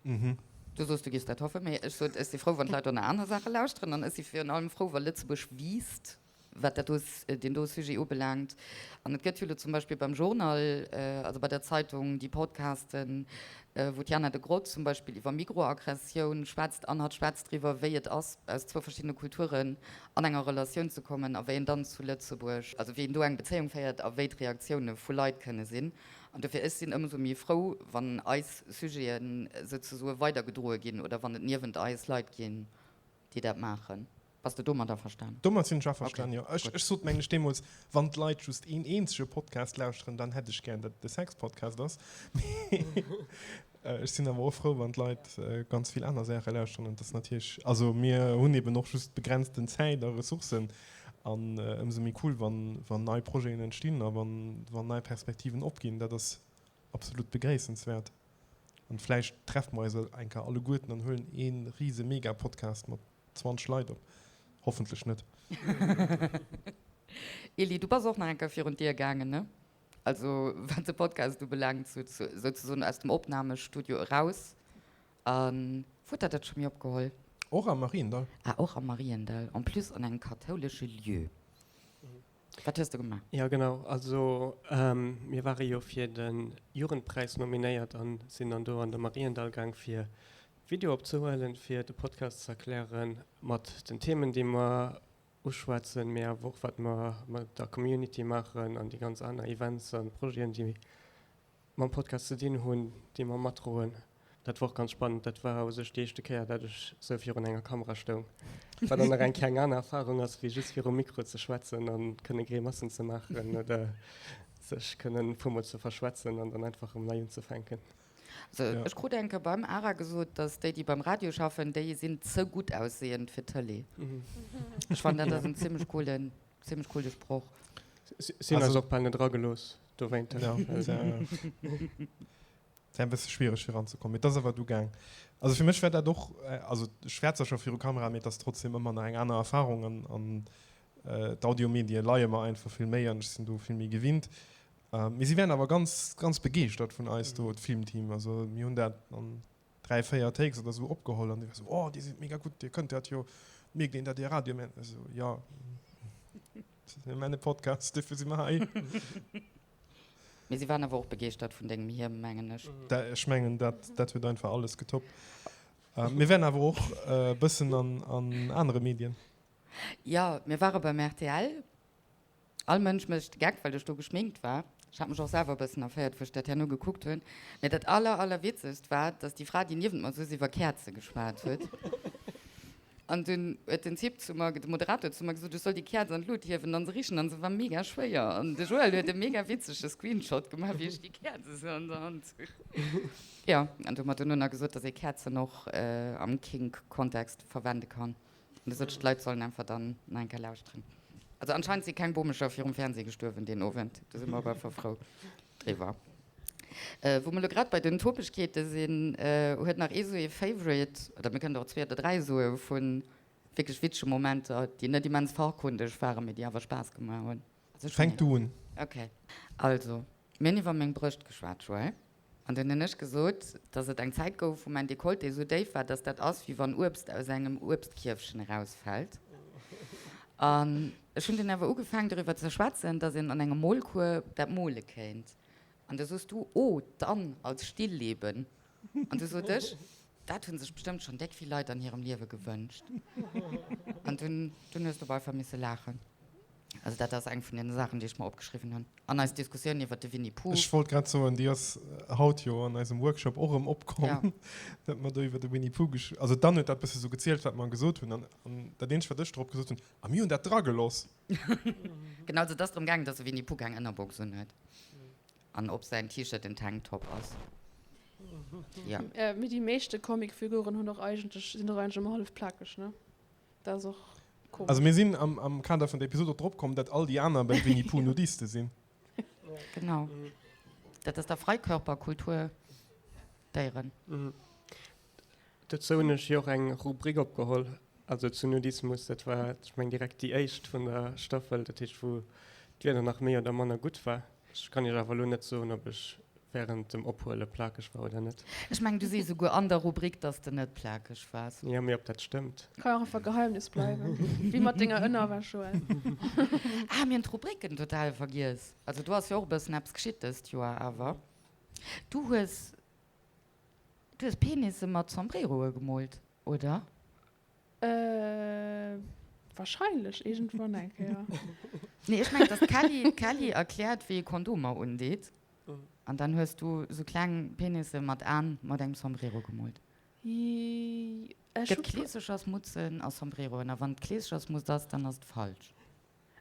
Du soos, du giffs dat hoffen, mee ech sot, ech si frou, wann d'Leit och nach aner Saache lauschteren. An ech si virun allem frou, wa Lëtzebuerg wiisst, wat dat do, deen do Sujet ubelaangt. An et gëtt jo elo zum Beispill beim Journal, also bei der Zeitung, déi Podcasten, wou d'Jana Degrott zum Beispill iwwer Mikroaggressioun schwätzt an hatt schwätzt driwwer, wéi et ass, aus zwou verschiddene Kulturen an enger Relatioun ze kommen a wéi een dann zu Lëtzebuerg, also wéi een do eng Bezéiung féiert a wéi d'Reaktioune vu Leit kënne sinn. An dofir, ech sinn ëmsou méi frou, wann eis Sujeten souzesoe weidergedroe ginn oder wann et niewent eis Leit ginn, déi dat maachen. Bass de domat averstan? Domat sinn ech averstan, jo. Ech, ech sot, mengen ech, deemools, wann d'Leit just een eenzege Podcast lauschteren, dann hätt ech gär, datt et de Sex-Podcast ass. Mee ech sinn awer och frou, wann d'Leit ganz vill aner Saache lauschteren. An et ass natierlech, also mir hunn eben och just begrenzten Zäit a Ressourcen. An ëmsou méi cool, wann, wann nei Projeten entstinn a wann, wann nei Perspektiven opginn. Dat ass absolut begréissenswäert. An vläicht treffe mer eis eng Kéier alleguerten an huelen ee rise Mega-Podcast mat 20 Leit op. Hoffentlech net. Elie, du bass och nach eng Kéier virun d'Dier gaangen, ne? Also wat de Podcast ubelaangt, souzesoen aus dem Opnamestudio eraus. A wou huet der dat scho méi opgeholl? Och am Mariendall. Ah, och am Mariendall, en plus an engem kathoulesche Lieu. Wat hues de gemaach? Jo, genau. Also mir ware jo fir de Jugendpräis nominéiert a sinn dann do an de Mariendall gaang fir Video opzehuelen, fir de Podcast ze erklären mat den Themen, déi mer uschwätzen, mee awer och wat mer mat der Community maachen an déi ganz aner Events a Projeten, déi mam Podcast ze dinn hunn, déi mer matdroen. Dat war och ganz spannend. Dat war u sech déi éischte Kéier, dat ech sou virun enger Kamera stoung, wat dann nach eng Kéier eng aner Erfarung ass, wéi just virum Mikro ze schwätzen a kënne Grimassen ze maachen oder sech kënnen e puermol ze verschwätzen an dann einfach erëm nei unzefänken. Also ech krut eng Kéier beim ARA gesot, dass déi, déi beim Radio schaffen, déi sinn ze gutt aussehend fir d'Tëlee. Ech fannen, dat ass en zimmlech coolen, zimmlech coole Sproch. Si hunn eis och bal net eragelooss dowéinter. Ja, et war e bësse schwiereg fir eranzekommen, mee et ass awer du gaang. Also fir mech war dat och, also ech war zwar scho viru Kamera, mee et ass trotzdem ëmmer nach eng aner Erfarung an, an d'Audiomedie leie mer einfach vill méi an ech sinn do vill méi gewinnt. Mee si waren awer ganz, ganz begeeschtert vun eis do, d'Filmteam. Also mir hunn dat an 3, 4 Takes oder sou opgeholl an déi war sou, oh dir sidd mega gutt, dir kënnt dat jo, mierkt een dat dir Radio maacht? Ech sou, jo, mir maachen e Podcast, dofir si mer hei. Mee si waren awer och begeeschtert vun dengem Hiem, mengen ech. Ech mengen, dat, dat huet einfach alles getoppt. Mir waren awer och e bëssen an, an anere Medien. Jo, mir ware beim rtl. All Mënsch mécht de Geck, well ech do geschminkt war. Ech hat mech och selwer e bëssen erféiert, wou ech dat herno gekuckt hunn. Mee dat aller, allerwitzegst war, dass déi Fra, déi niewent mer souz, iwwer Käerze geschwat huet. An dunn huet den Typ zu mer, de Moderator zu mer gesot, ech soll déi Käerz an d'Lut hiewen an se richen. An se war mega schwéier. An de Joël huet e mega witzege Screenshot gemaach, wéi ech déi Käerz esou an der Hand hunn. Jo, an du huet mer duerno nach gesot, dass ee Käerzen och am Kink-Kontext verwende kann. An du sot ech, d'Leit sollen einfach dann nach eng Kéier lauschteren. Also anscheinend si keng Bomecher virum Fernseh gestuerwen deen Owend. Do si mer op alle Fall frou driwwer. Wou mer elo grad bei den Topegkeete sinn, huet nach ee sou ee Favorite, oder mir kënnen der och zwee oder dräi soe vu wierklech witzege Momenter, déi net immens fachkundeg waren, mee déi awer Spaass gemaach hunn. Also ech hunn Fänk du un. Ok. Also, mir hunn iwwer meng Brëscht geschwat, Joël. An dunn hunn ech gesot, dass et eng Zäit gouf, wou mäin Dekolleté esou déif war, dass dat ass, wéi wann Uebst aus engem Uebstkierfchen erausfält. An ech hunn dunn awer ugefaangen, doriwwer ze schwätzen, dass een an engem Molcours dat mole kéint. An du soos du, Oh, dann als Stillleben. An du sot ech, Dat hu sech bestëmmt schonn déck vill Leit an hirem Liewe gewënscht. An dunn, dunn hues du op einfach misse laachen. Also dat ass eng vun den Saachen, déi ech mer opgeschriwwen hunn. An eis Diskussioun iwwert de Winnie Pooh. Ech wollt grad soen, déi ass haut jo an eisem Workshop och erëm opkomm, ja. dat mer do iwwer de Winnie Pooh gesch also d'Anne huet dat bësse sou gezielt, wat mer gesot hunn. An, an dat eenzegt, wat ech drop gesot hunn, A mir hunn dat drageloss. Genau, also et ass drëm gaangen, dass de Winnie Pooh keng Ënnerbox unhuet. An ob säin T-Shirt en Tanktop ass. Ja. Mee déi meeschte Comicfiguren hunn och eigentlech, sinn och eigentlech ëmmer hallef plakeg, ne? Dat ass och komesch. Also mir sinn am, am Kader vun der Episod och drop komm, dat all déi aner beim Winnie Pooh Nudiste sinn. Genau. Dat ass der Freikörperkultur Déieren. Dozou hunn ech jo och eng Rubrik opgeholl, also zu Nudismus. Dat war, ech mengen, direkt déi éischt vun der Staffel, dat heescht, wou d'Wieder nach méi oder manner gutt war. Ech kann Iech awer elo net soen, ob ech wärend dem Ophuele plakeg war oder net. Ech mengen, du sees esouguer an der Rubrik, dass de net plakeg waars. Jo, mee ob dat stëmmt? Ka jo och einfach Geheimnis bleiwen, wéi mat denger Ënnerwäsch, Joël. Ah, mir hunn d'Rubriken total vergiess. Also do ass jo och e bëssen eppes geschitt dëst Joer awer. Du hues Du hues Penisse mat Sombreroe gemoolt, oder? Äh, wahrscheinlech iergendwann eng Kéier. Nee, ech mengen, dass d'Kelly, d'Kelly erkläert, wéi ee Kondomer undeet. An dann hues du sou kleng Penisse mat Aen mat engem Sombrero gemoolt. Ech Gëtt Kleesechersmutzen a Sombreroen. A wann et Kleesechersmutz ass, dann ass et falsch.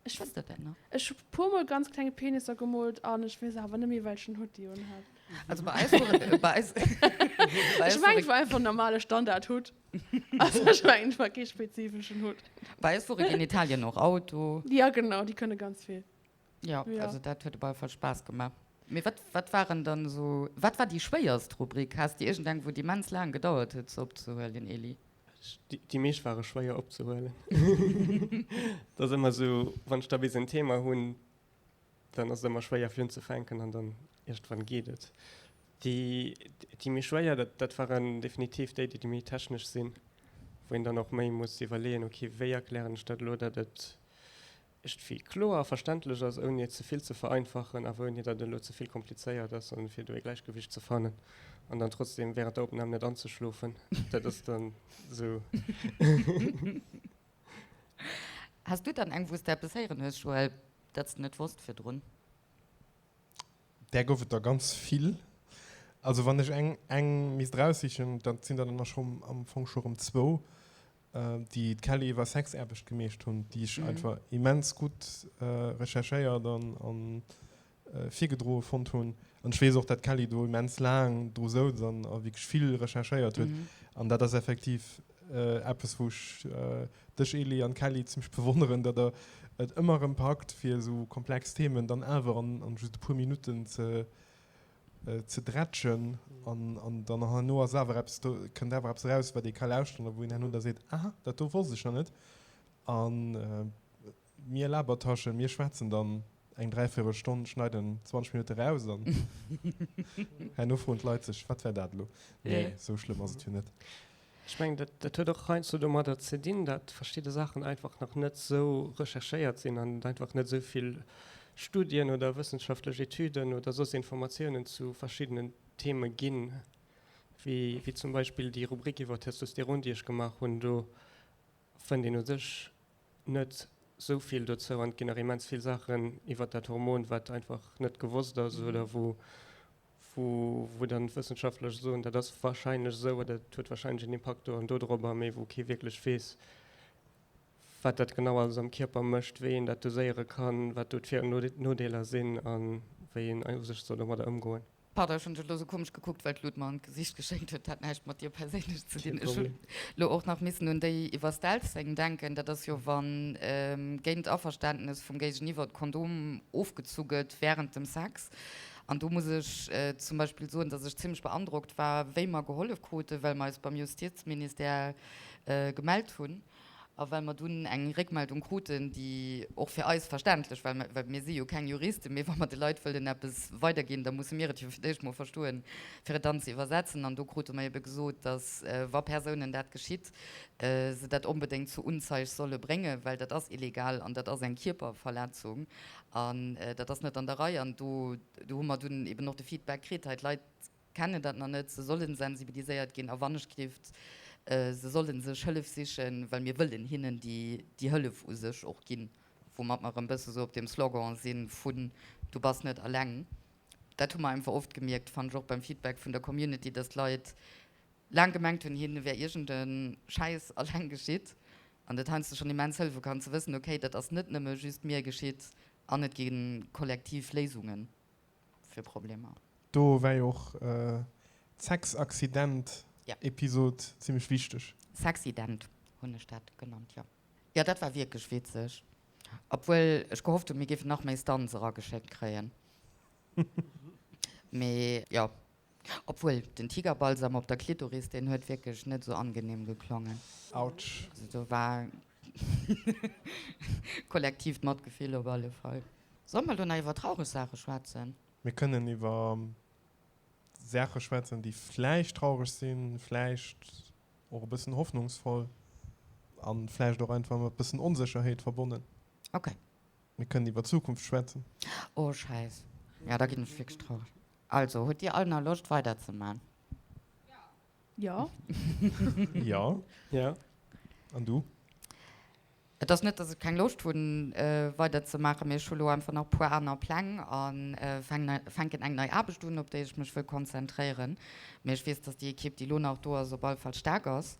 Ech Wësst der dat nach? Ech hu puer mol ganz kleng Penisser gemoolt an ech weess awer net méi welchen Hutt déi un hat. Also bei eis wor bei eis bei eis Ech mengen et war einfach en normale Standard Hutt. Also ech mengen et war kee spezifeschen Hutt. Bei eis wore Genitalien och Auto. Ja genau, déi kënne ganz vill. Ja, also dat huet op alle Fall Spaass gemaach. Mee wat wat waren dann esou wat war déi schwéierst Rubrik? Has de iergendeng wou et immens laang gedauert huet se opzehuelen, Elie? Déi meescht ware schwéier opzehuelen. Dat ass ëmmer esou, wann ech da bis en Thema hunn, dann ass et ëmmer schwéier fir unzefänken an dann iergendwann geet et. Déi, déi méi schwéier, dat, dat waren definitiv déi, déi méi technesch sinn, wou een dann och méi muss iwwerleeën, okay, wéi erklären ech dat elo, datt et iergendwéi kloer a verständlech ass, ouni et ze vill ze vereinfachen, awer ouni datt et elo ze vill komplizéiert ass, an fir do e Gläichgewicht ze fannen an dann trotzdem während der Opnam net anzeschlofen, dat ass dann esou. Has du dann eng, wou s de eppes héieren hues, Joël, dat s de net wosst virdrun? Där gouf et der ganz vill. Also wann ech eng, eng misst eraussichen, dat sinn der dann am Fong scho rëm zwou. déi d'Kelly iwwer Sexaarbecht gemeescht hunn, déi ech einfach immens gutt recherchéiert an virgedroe fonnt hunn. An ech weess och, dat d'Kelly do immens laang dru souz an a wierklech vill recherchéiert huet. An dat ass effektiv eppes, wou ech dech, Elie, an d'Kelly zimmlech bewonneren, datt der et ëmmer erëm packt, fir esou komplex Themen dann awer an just e puer Minutten ze ze drätschen an an dann herno ass awer eppes do, kënnt awer eppes eraus, wat ee ka lauschteren a wou een herno da seet, aha, dat do wosst ech nach net. A mir Labertaschen, mir schwätzen dann eng dräivéierel Stonn, schneiden 20 Minutte raus an herno froen d'Leit sech, wat war dat elo? Nee, esou schlëmm ass et jo net. Ech mengen, dat, dat huet och heiansdo domadder ze dinn, datt verschidde Saachen einfach nach net esou recherchéiert sinn an et einfach net esou vill. Studien oder wëssenschaftlech Etüden oder soss Informatiounen zu verschiddenen Theme ginn, wéi wéi zum Beispill déi Rubrik iwwer Testosteron, déi ech gemaach hunn. Do fënnt een u sech net sou vill dozou an et ginn nach immens vill Saachen iwwer dat Hormon, wat einfach net gewosst ass oder wou wou wou dann d'Wëssenschaftler soen, dat ass wahrscheinlech esou oder dat huet wahrscheinlech en Impakt do an do dorobber, mee wou kee wierklech weess, wat dat genau alles am Kierper mécht, wéi een dat doséiere kann, wat do d'Vir an Nodeeler sinn a wéi een u sech soll domadder ëmgoen. Pardon, ech hunn dech elo sou komesch gekuckt, well d'Lut mer an d'Gesicht geschéngt huet. Dat hat näischt mat dir perséinlech ze dinn. Ech hunn elo och nach missen un déi iwwer Stealthing denken. Dat ass jo, wa géint Averständnes vum Géigeniwwer d'Kondom ofgezu gëtt wärend dem Sex. An do muss ech zum Beispill soen, dass ech zimmlech beandrockt war, wéi mer gehollef kruten, well mer eis beim Justizministère gemellt hunn. A well mer dunn eng Réckmeldung kruten, déi och fir eis verständlech war, well mir si jo keng Juristen, mee wa mer de Leit wëllen eppes weiderginn, da musse mir et jo fir d'éischt mol verstoen, fir et dann ze iwwersetzen. An do krute mer ebe gesot, datt, wa Persounen dat geschitt, se dat onbedéngt zur Unzeig solle bréngen, well dat ass illegal an dat ass eng Kierperverletzung an dat ass net an der Rei. An do hu mer dunn eben och de Feedback kritt, hei d'Leit kennen dat nach net, se sollen sensibiliséiert ginn a wannechgelift, se sollen sech Hëllef sichen, well mir wëllen hinnen déi déi Hëllef u sech och ginn, woumat mer erëm bësse sou op deem Slogan sinn vun du bass net alleng. Dat hu mer einfach oft gemierkt, fannen ech och beim Feedback vun der Community, dass d'Leit laang gemengt hunn, hinne wär iergend e Schäiss alleng geschitt an dat heiansdo schonn immens hëllefe kann ze wëssen, okay, dat ass net nëmme just mir geschitt an et gi kollektiv Léisungen. fir Problemer. Do war jo och d'Sexaccident-Episod zimmlech wichteg. Sexident hunn ech dat genannt, jo. Jo, dat war wierklech witzeg. Obwuel ech gehofft hunn, mir géifen nach méi Stunts erageschéckt kréien. Mee jo, obwuel den Tigerbalsam op der Klitoris, deen huet wierklech net esou angenehm geklongen. Autsch. Also do war Kollektiivt Matgefill op alle Fall. Solle mer elo nach iwwer traureg Saache schwätzen? Mir kënnen iwwer Saache schwätzen, déi vläicht traureg sinn, vläicht och e bëssen hoffnungsvoll a vläicht och einfach mat bëssen Onsécherheet verbonnen. Ok. Mir kënnen iwwer d'Zukunft schwätzen. Oh Schäiss. Jo, da ginn ech wierklech traureg. Also, hutt Dir all nach Loscht weiderzeman? Jo. Jo. Jo. An du? Et ass net, dass ech keng Loscht hunn weider ze maachen, mee ech hu lo einfach nach e puer aner Pläng a fänken eng nei Aarbecht un, op déi ech mech wëll konzentréieren. Mee ech weess, dass déi Ekipp, déi lo nach do ass, op alle Fall staark ass.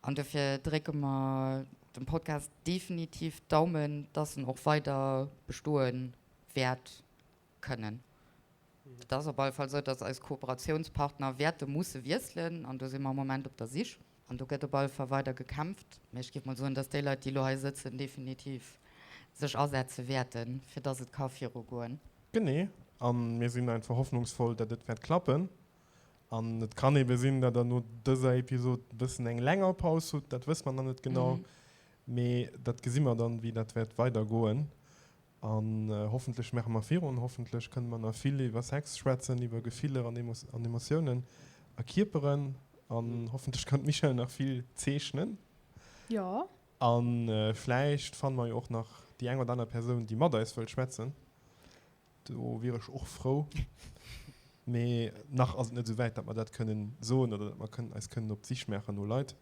An dofir drécke mer dem Podcast definitiv d'Daumen, dass en och weider bestoe wäert kënnen. Et ass op alle Fall esou, dass eis Kooperatiounspartner wäerte musse wiesselen an do si mer am Moment op der Sich. An do gëtt op alle Fall weider gekämpft. Mee ech géif mol soen, dass déi Leit, déi elo hei sëtzen, definitiv sech asetze wäerten, fir dass et ka virugoen. Genee. A mir sinn einfach hoffnungsvoll, datt et wäert klappen. An et kann ebe sinn, datt Der no dëser Episod e bëssen eng länger Paus hutt. Dat wësse mer nach net genau. Mee dat gesi mer dann, wéi dat wäert weidergoen. An hoffentlech maache mer virun, hoffentlech kënne mer nach vill iwwer Sex schwätzen, iwwer Gefiller an Emotiounen a Kierperen. An hoffentlech kann d'Michèle nach vill zeechnen. Jo. A vläicht fanne mer jo och nach déi eng oder aner Persoun, déi mat eis wëllt schwätzen. Do wier ech och frou. Mee nach ass et net esou wäit, datt mer dat kënnen soen oder datt mer kënnen eis kënnen op d'Sich maachen no Leit.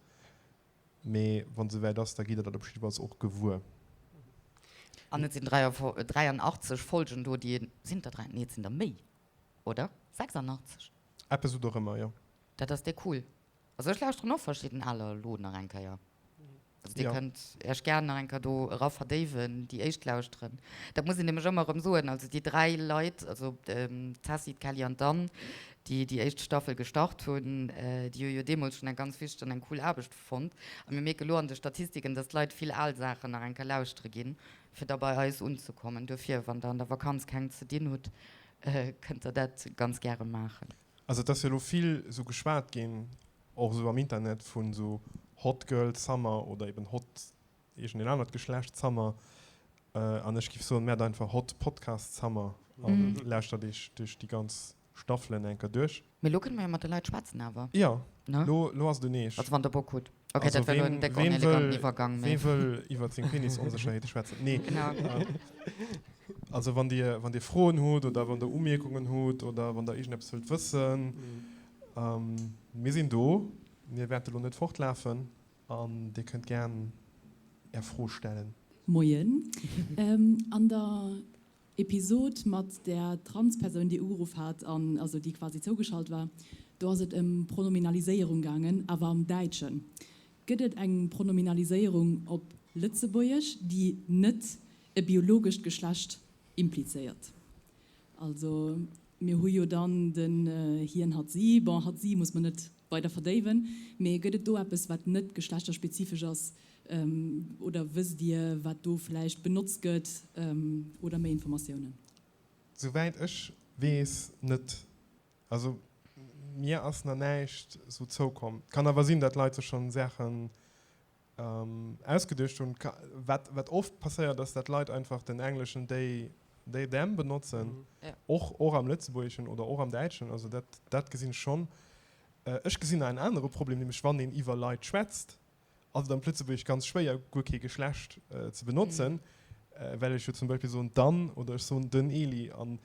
Mee wann et esouwäit ass, da gitt der dat op jiddefalls och gewuer. An et sinn 83 Folgen do, déi een, sinn et der 3, nee et sinn der méi, oder? 86? Eppes esou dorëmmer, jo. Dat ass déi cool. Also ech lauschteren och verschidden aler elo nach eng Kéier. Also dir kënnt Iech gär nach eng Kéier do era verdéiwen, déi éischt lauschteren. Dat muss een nämlech ëmmer erëm soen, also déi 3 Leit, also d'Tessy, d'Kelly an d'Anne, déi déi éischt Staffel gestart hunn, déi hu jo deemools schonn eng ganz wichteg an eng cool Aarbecht fonnt. A mir mierke lo an de Statistiken, dass d'Leit vill al Saachen nach eng Kéier lauschtere ginn, fir da bei eis unzekommen. Dofir, wann der an der Vakanz keng ze dinn hutt, kënnt der dat ganz gäre maachen. Also et ass jo elo vill esou geschwat ginn, och esou am Internet, vun esou Hot Girl Summer oder eben Hot iergendeen anert Geschlecht Summer. An ech giff soen, maacht einfach Hot Podcast Summer an lauschtert iech duerch déi ganz Staffelen eng Kéier duerch. Mee lo kënne mer jo mat de Leit schwätzen awer, Jo, ne? lo, lo ass et un eech. Also wann der Bock hutt. Ok, dat war lo en déck oneleganten Iwwergang, mee. Ween wëll iwwert seng Penisonsécherheete schwätzen? Nee. Genau. Also wann Dir, wann Dir Froen hutt oder wann Der Umierkungen hutt oder wann Der iergendeppes wëllt wëssen, mir sinn do. Mir wäerte lo net fortlafen an Dir kënnt gären Är Fro stellen. Moien. An der Episod mat där Transpersoun, déi ugeruff hat an also déi quasi zougeschalt war, do ass et ëm Pronominaliséierung gaangen, awer am Däitschen. Gëtt et eng Pronominaliséierung op Lëtzebuergesch, déi net e biologescht Geschlecht implizéiert? Also mir hu jo dann den hien, hatt, si. Bon, hatt, si muss mer net weider verdéiwen, mee gëtt et do eppes, wat net geschlechterspezifesch ass? Oder wësst Dir, wat do vläicht benotzt gëtt oder méi Informatiounen? Souwäit ech weess net. Also mir ass na näischt sou zoukomm. Kann awer sinn, dat Leit sech schonn Saachen ausgeduecht hunn. Wat wat oft passéiert ass, dat Leit einfach den engleschen they, they, them benotzen, och och am Lëtzebuergeschen oder och am Däitschen. Also dat dat gesinn ech schonn. Ech gesinn nach en anere Problem, nämlech wann een iwwer Leit schwätzt, ass et am Lëtzebuergesch ganz schwéier guer kee Geschlecht ze benotzen, well ech jo zum Beispill soen d'Anne oder ech soen den Eli an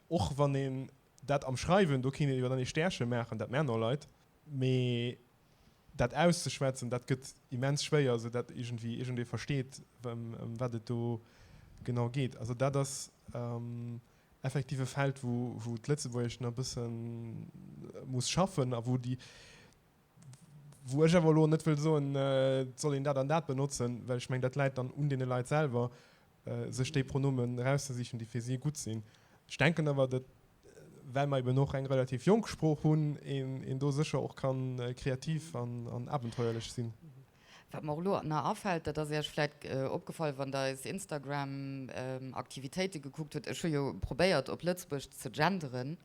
och wann een dat am Schreiwen, do kéint een jo dann ee Stärche maachen, dat maachen och Leit, mee dat auszeschwätzen, dat gëtt immens schwéier, sou dat iergendwéi iergendee versteet, ëm wat et do genau geet. Also dat ass effektiv e Feld, wou wou d'Lëtzebuergescht nach e bësse muss schaffen a wou déi, wou ech awer elo net wëll soen, et soll een dat an dat benotzen, well ech mengen, dat läit dann un deene Leit selwer, sech déi Pronomen erauszesichen, déi fir si gutt sinn. Ech denken awer, datt, well mer eben och eng relativ jonk Sprooch hunn, een do sécher och ka kreativ an abenteuerlech sinn. Wat mer och elo nach afält, dat ass Iech vläit opgefall, wann Der eis Instagram-Aktivitéite gekuckt hutt, ech hu jo probéiert, op Lëtzebuerg ze genderen,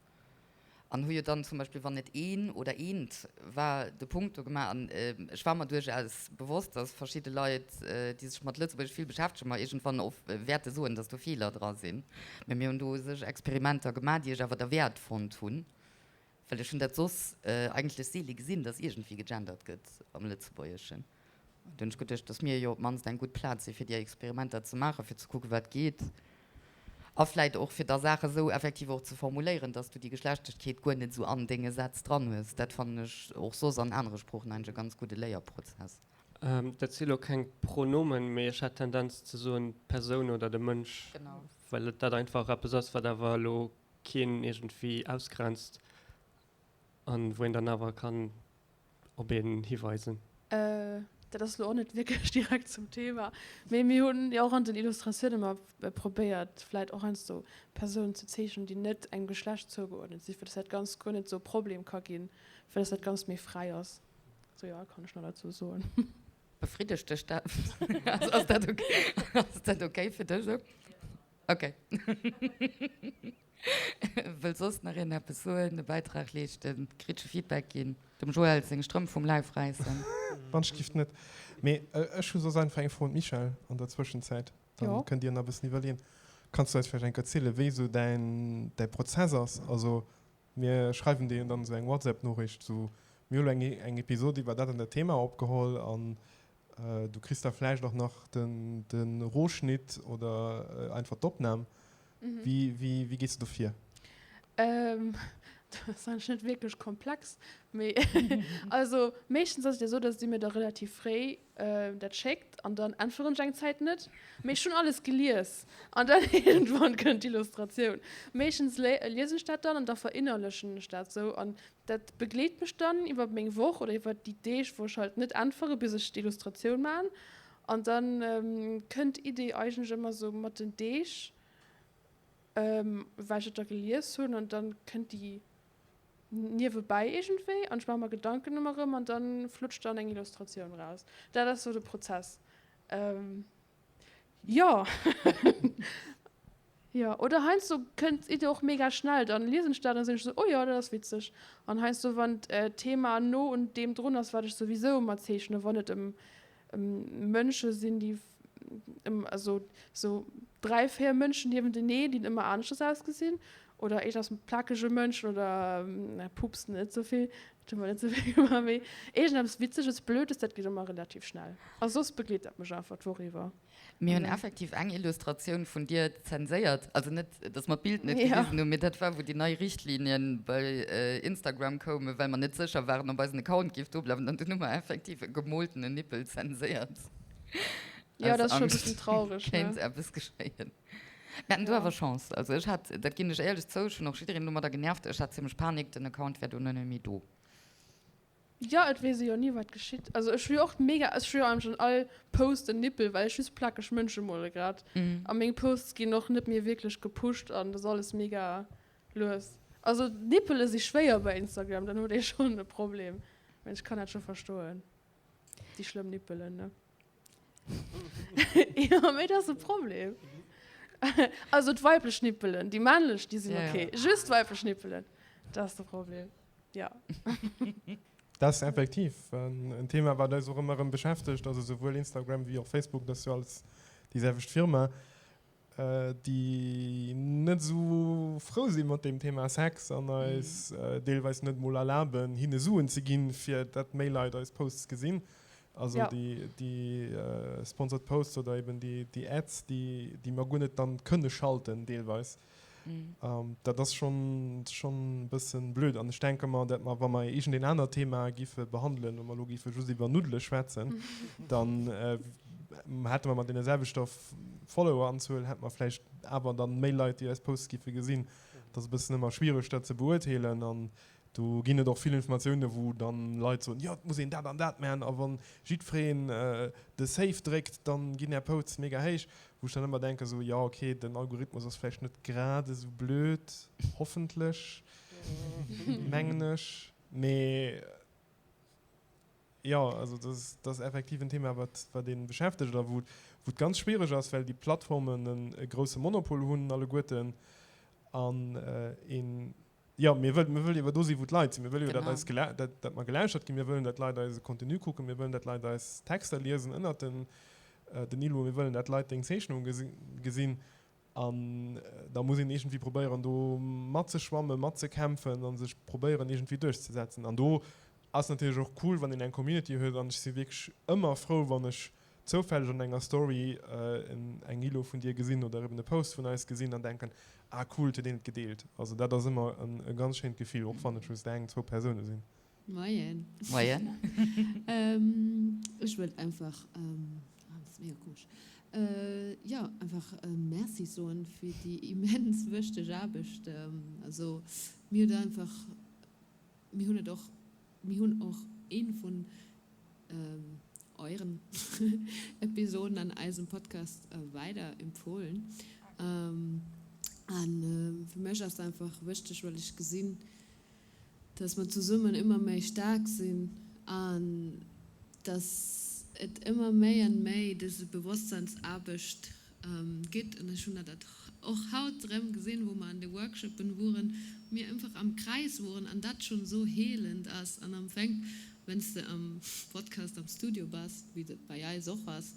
An hu jo dann zum Beispill, wann et een oder eent war, de Punkt do gemaach. An ech war mer duerchaus bewosst, dass verschidde Leit, déi sech mat Lëtzebuergesch vill beschäftegen, mer iergendwann och wäerte soen, dass do Feeler dra sinn. Mä mir hunn do u sech Experimenter gemaach, déi ech awer derwäert fonnt hunn, well ech hunn dat soss eigentlech seele gesinn, dass iergendwéi gegendert gëtt am Lëtzebuergeschen. Do hunn ech geduecht, dass mir jo op d'mannst eng gutt Plaz si fir déi Experimenter ze maachen, fir ze kucken, wat geet. A vläit och, fir da Saache sou effektiv och ze formuléieren, dass du déi Geschlechtegkeet guer net sou an denge Sätz dran hues. Dat fannen ech och soss an anere Sproochen eigentlech e ganz gudde Léierprozess. Dat si lo keng Pronomen, mee ech hätt d'Tendenz ze soen d'Persoun oder de Mënsch, well et dat einfach eppes ass, wat awer elo keen iergendwéi ausgrenzt an wou een dann awer kann op een hiweisen. Dat ass elo och net wierklech direkt zum Thema, mee mir hunn jo och an den Illustratioune ëmmer probéiert, vläit och heiansdo Persounen ze zeechnen, déi net engem Geschlecht zougeuerdnet sinn, fir dass dat Ganzt guer net esou e Problem ka ginn, fir dass dat Ganzt méi fräi ass. Sou, jo, kann ech nach derzou soen. Befriddegt dech dat? Ass dat ok? Ass dat ok fir dech esou? Ok. Wëll soss nach een eppes soen, e Bäitrag leeschten, kritesche Feedback ginn, dem Joël seng Strëmp vum Läif räissen? Wann ech giff net. Mee ech hu soss einfach eng Fro un d'Michèle an der Zwëschenzäit. Dann kënnt dir nach e bëssen iwwerleeën. Kanns du eis vläicht eng Kéier erzielen, wéi esou däin däi Prozess ass? Also mir schreiwen dir jo dann esou eng WhatsApp-Noriicht, esou, mir hu lo eng eng Episod iwwer dat an dat Thema opgeholl an Du kriss da vläicht och nach den de Rohschnitt oder einfach d'Opnam. Wéi wéi wéi gees du do vir? Dat ass eigentlech net wierklech komplex, mee also meeschtens ass et jo esou, datt Dir mir da relativ fréi dat schéckt an dann äntweren ech eng Zäit net, mee ech hunn alles gelies an dann iergendwann kënnt d'Illustratioun. Meeschtens liesen ech dat dann an da verinnerlechen ech dat esou an Dat begleet mech dann iwwer meng Woch oder iwwer déi Deeg, wou ech halt net äntwere bis ech d'Illustratioun man. An dann kënnt d'Idee eigentlech ëmmer sou mat den Deeg, well ech et da gelies hunn an dann kënnt déi niewebäi iergendwéi an ech maache mer Gedanken ëmmer erëm an dann flutscht dann eng Illustratioun raus. Dat ass sou de Prozess. Jo. Jo, oder heiansdo kënnt d'Idee och mega schnell, dann liesen ech dat an sinn ech sou, oh jo, dat ass witzeg. An heiansdo wann d'Thema no un deem drun ass, wat ech souwisou ëmmer zeechnen, wann et ëm Mënsche sinn, déi ëm, also sou 3, 4 Mënschen niewenteneen, déi ëmmer aneschters ausgesinn. Oder iergendeppes mat plakege Mënschen oder pupsen net esou vill, dat hu mer net esou vill gemaach, mee iergendeppes Witzeges, Blödes, dat geet ëmmer relativ schnell. A soss begleet dat mech einfach d'Woch iwwer. Mir hunn effektiv eng Illustratioun vun dir zenséiert, also net, dass mer d'Bild net gewisen hunn, mee dat war, wou déi nei Richtlinien bei Instagram koumen, well mer net sécher waren, ob eisen Account géif do bleiwen. An dunn hu mer effektiv e gemoltenen Nippel zenséiert. Jo, dat ass scho e bëssen traureg, ne? Kéint eppes geschéien. Mir haten do awer Chance. Also ech hat, dat ginn ech éierlech zou, ech hunn och jiddereen domadder genervt, ech hat zimmlech Panik, den Account wär dono net méi do. Jo, et weess ee jo ni wat geschitt. Also ech hu jo och mega, ech hu jo eigentlech an all Post en Nippel, well ech just plakeg Mënsche mole grad. A meng Posts ginn och net méi wierklech gepusht an dat ass alles mega lues. Also Nippele si schwéier bei Instagram, dann huet ee schonn e Problem. Mee ech kann dat scho verstoen, déi schlëmm Nippelen, ne. Jo, mee dat ass e Problem. Also d'weiblech Nippelen, déi männlech, déi sinn ok. Just d'weiblech Nippelen, dat ass de Problem, jo. Dat ass effektiv en Thema, wat eis och ëmmer erëm beschäftegt. Also souwuel Instagram wéi och Facebook, dat ass jo alles déi selwecht Firma. déi net esou frou si mat deem Thema Sex an eis deelweis net mol erlaben, hinne Suen ze ginn, fir dat méi Leit eis Posts gesinn. Also déi sponsored Posts oder eben déi Ads, déi mer guer net dann kënne schalten deelweis. Dat ass schonn e bëssen blöd. An ech denke mer, dat mer, wa mer iergendeen anert Thema giffe behandelen, wa mer elo giffe just iwwer Nuddele schwätzen, dann hätte mer mat deene selwechter Followeranzuel hätte mer vläicht awer dann méi Leit, déi eis Posts giffe gesinn. Et ass e bëssen ëmmer schwiereg, dat ze beurteelen. An do ginn et och vill Informatiounen, wou dann Leit soen, jo, et muss een dat an dat maachen a wa jiddwereen de Save dréckt, dann ginn är Posts mega héich. Wou ech dann ëmmer denken, esou, jo, okay, den Algorithmus ass vläicht net grad esou blöd, hoffentlech, mengen ech, mee jo, also dat ass effektiv en Thema, wat, wat ee beschäftegt a wou, wou et ganz schwiereg ass, well déi Plattformen en e grousse Monopol hunn alleguerten an een, Jo, mir wëllen, mir wëllen iwwer do sinn, wou d'Leit sinn. Mir wëlle jo, datt eis gela-, datt, datt mer gelauschert ginn. Mir wëllen, datt d'Leit eise Contenu kucken. Mir wëllen, datt d'Leit eis Texter liesen ënnert den, den Illo. Mir wëllen, datt d'Leit deng Zeechnung gesi, gesinn. An da muss een iergendwéi probéieren, do matzeschwammen, matzekämpfen a sech probéieren, iergendwéi duerchzesetzen. An do ass natierlech och cool, wann een eng Community huet. An ech si wierklech ëmmer frou, wann ech zoufälleg an enger Story eng Illo vun dir gesinn oder eben e Post vun eis gesinn an denken, ah cool, et huet een et gedeelt. Also dat ass ëmmer e ganz schéint Gefill, och wann et just eng, zwou Persoune sinn. Moien. Moien. Ech wëllt einfach, ah dat ass mega komesch, jo einfach Merci soen fir déi immens wëchteg Aarbecht. Also mir huet einfach, mir hunn et och, mir hunn och ee vun euren Episoden an eisem Podcast weider empfohlen. An fir mech ass einfach wëchteg, well ech gesinn, dass mer zesummen ëmmer méi staark sinn an dass et ëmmer méi an méi dëse Bewosstseinsaarbecht gitt. An ech hunn dat och haut erëm gesinn, wou mer an de Workshopen woren, mir einfach am Kreis woren an dat schonn esou heelend ass. An am Fänk, wenn s de am Podcast am Studio bass, wéi dat bei eis och ass,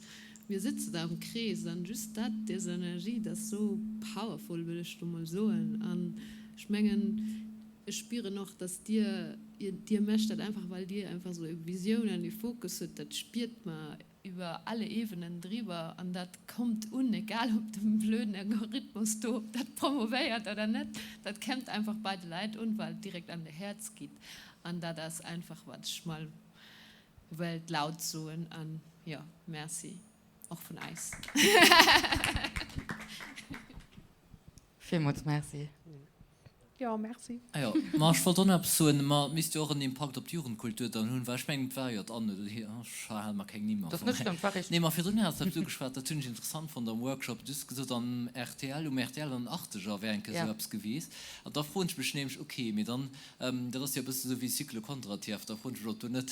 mir sëtze da am Krees an just dat, des Energie, dat ass esou powerful, wëll ech do mol soen. An ech mengen, ech spieren och, dass dir, dir mécht dat einfach, well dir einfach esou e Visioun an e Fokus hutt, dat spiert mer iwwer alle Ebenen driwwer an dat kommt un, egal ob de blöden Algorithmus do dat promovéiert oder net, dat kennt einfach bei de Leit un, well et direkt an de Häerz geet an dat ass einfach wat ech mol wëllt laut soen an jo, Merci och vun eis. Villmools Merci. Jo, merci. Ah jo, ma ech wollt och nach eppes soen, ma et misst jo och en Impakt op d'Jugendkultur dann hunn, well ech mengen et war jo d'Anne, ech hale mer keng Nimm Dat ass net schlëmm, et war richteg. Nee, ma virdrun has de eppes ugeschwat, dat hunn ech interessant fonnt am Workshop, du hues gesot am rtl, um rtl an den Achteger wär eng Kéier esou eppes gewiesst. An da froen ech mech nämlech, ok, mee dann, dat ass jo e bësse sou wéi Cycle Kondratiev, da froen ech mech, ob do net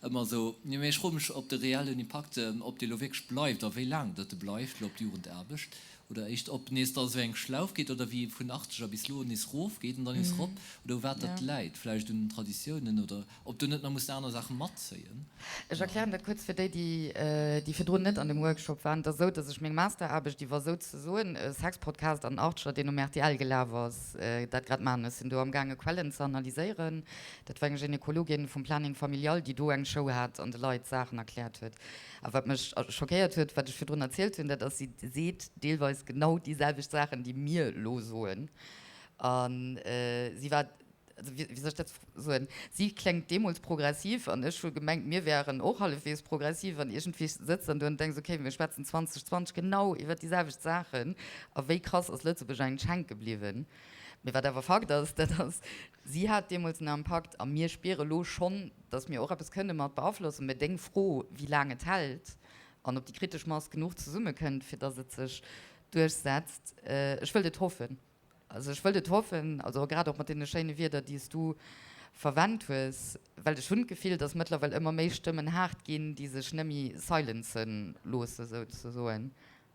ëmmer esou, nee, mee ech froe mech, ob de reellen Impakt, ob dee lo wierklech bleift a wéi laang datt e bleift, lo op d'Jugendaarbecht. Oder éischt ob nees da esou eng Schlauf geet oder wéi vun Achteger bis lo nees rof geet an dann nees rop oder u wat dat läit, vläicht un den Traditiounen oder ob do net nach mussen aner Saache matzéien. Ech erklären dat kuerz fir déi, déi virdrun net an dem Workshop waren. Et ass esou, datt ech meng Masteraarbecht iwwer souzesoen e Sexpodcast an den Achteger, deen um rtl gelaf ass, dat grad maachen. Ech sinn do amgaange Quellen ze analyséieren. Dat war eng Gynekologin vum Planning Familial, déi do eng Show hat an de Leit Saachen erkläert huet. A wat mech schockéiert huet, wat ech virdrun erzielt hunn, dat ass, si seet deelweis genau déi selwecht Saachen, déi mir elo soen. A si war, also wéi soll ech dat soen, si kléngt deemools progressiv an ech hu gemengt, mir wären och hallefweegs progressiv. An iergendwéi sëtz dann do an denks, okay, mir schwätzen 2020 genau iwwer déi selwecht Saachen a wéi krass ass Lëtzebuerg eigentlech hänke bliwwen. Mee wat awer Fakt ass, dat ass, si hat deemools en Impakt a mir spiere lo schonn, datt mir och eppes kënne mat beaflossen. Mä deng Fro, wéi laang et hält an ob déi kritesch Mass genuch zesummekënnt, fir datt et sech duerchsetzt, ech wëllt et hoffen. Also ech wëllt et hoffen, also grad och mat deene schéine Wierder, déi s du verwennt hues, well ech hunn d'Gefill, datt mëttlerweil ëmmer méi Stëmmen haart ginn, déi sech nëmme silencen loosse souzesoen.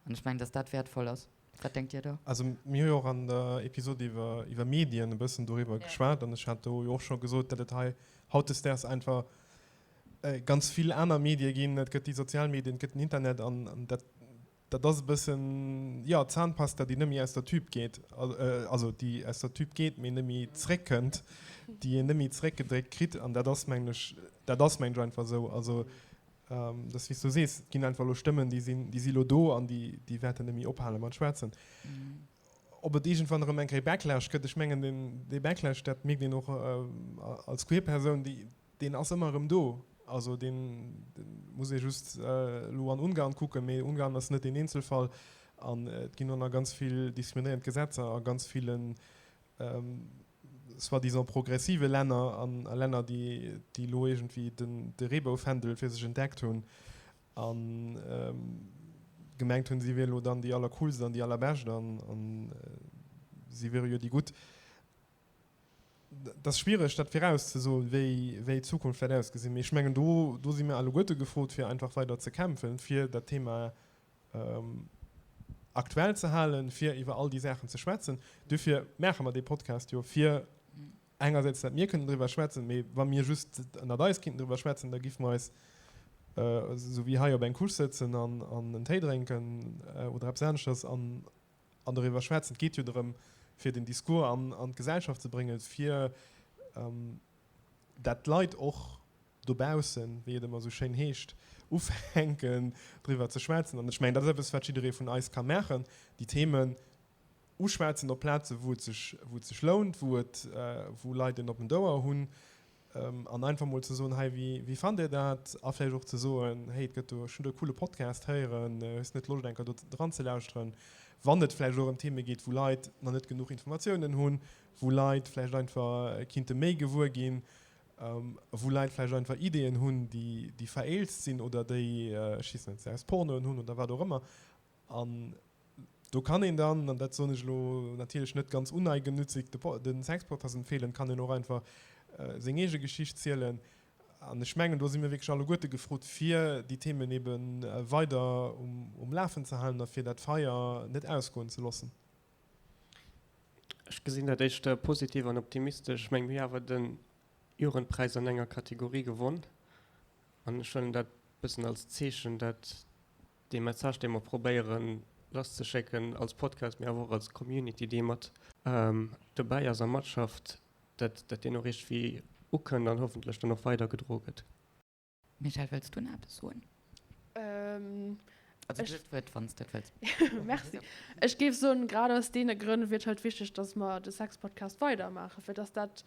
An ech mengen, datt dat wäertvoll ass. Wat denkt Dir do? Also mir hu jo och an der Episod iwwer iwwer Medien e bëssen doriwwer geschwat an ech hat do jo och scho gesot, datt et hei hautdesdaags einfach ganz vill aner Medie ginn. Et gëtt déi sozial Medien, et gëtt den Internet an an dat dat ass e bëssen, jo, d'Zahnpasta, déi net méi aus der Tüb geet, also déi aus der Tüb geet, mee net méi zréckkënnt, déi een net méi zréckgedréckt kritt an dat ass, mengen ech, dat ass, mengen ech, einfach esou. Also Dat ass wéi s du sees, et ginn einfach elo Stëmmen, déi sinn, déi si elo do an déi, déi wäerten net méi ophale mat schwätzen. Ob et iergendwann erëm eng Kéier Backlash gëtt, ech mengen deen, dee Backlash, dat mierkt een och als queer Persoun, déi, deen ass ëmmer erëm do. Also deen, dee muss ee just elo an Ungarn kucken, mee Ungarn ass net deen Eenzelfall an et ginn och nach ganz vill diskriminéierend Gesetzer a ganz villen soi-disant progressive Länner an a Länner, déi déi elo iergendwéi den de Reeboufändel fir sech entdeckt hunn a gemengt hunn, si wier elo dann déi allercoolst an déi allerbescht an an si wiere jo déi Gutt. Et ass schwiereg, dat virauszesoen, wéi wéi d'Zukunft wäert ausgesinn. Mee ech mengen, do do si mir alleguerte gefrot, fir einfach weider ze kämpfen, fir dat Thema aktuell ze halen, fir iwwer all déi Saachen ze schwätzen. Duerfir maache mer dee Podcast jo, fir engersäits, datt mir kënnen driwwer schwätzen, mee wa mir just ënnert eis kinnten driwwer schwätzen, da giffe mer eis esou wéi hei op eng Couche sëtzen an en Téi drénken oder eppes aneschters an doriwwer schwätzen. Et geet jo drëm, fir den Discours an d'Gesellschaft ze bréngen, fir dat d'Leit och dobaussen, wéi et ëmmer esou schéin heescht, ufänken driwwer ze schwätzen. An ech mengen, dat ass eppes, wat jidderee vun eis ka maachen, déi Themen uschwätzen op Plazen, wou et sech, wou et sech lount, wou et, wou Leit en oppent Ouer hunn, an einfach mol ze soen, hei, wéi, wéi fannt Dir dat? A vläicht och ze soen, hey, et gëtt do, ech hunn do e coole Podcast héieren, hues net Loscht eng Kéier do dran ze lauschteren? Wann et vläicht och ëm Theme geet, wou Leit nach net genuch Informatiounen hunn, wou Leit vläicht einfach kinnte méi gewuer ginn, wou Leit vläicht einfach Ideeën hunn, déi, déi vereelzt sinn oder déi, ech weess net, se aus Pornoen hunn oder wat och ëmmer. An do kann een dann, an dat soen ech elo natierlech net ganz uneigennützig, de, de Sexpodcast empfeelen, kann een och einfach seng eege Geschicht zielen. An ech mengen, do si mir wierklech alleguerte gefrot, fir déi Themen ebe weider um, um Lafen ze halen a fir dat Feier net ausgoen ze loossen. Ech gesinn dat éischter positiv an optimistesch. Ech mengen, mir hu awer de Jugendpräis an enger Kategorie gewonn an ech huelen dat e bëssen als Zeechen, dat dee Message, dee mer probéieren lasszeschécken als Podcast, mee awer och als Community, déi mat dobäi ass a matschafft, dat dat deen och iergendwéi ukënnt an hoffentlech dann och weidergedroe gëtt. Michèle, wëlls du nach eppes soen? Also du hues d'Wuert, wann s de et wëlls. Merci. Ech géif soen, grad aus deene Grënn wier et halt wichteg, dass mer de Sexpodcast weidermaachen, fir dass dat,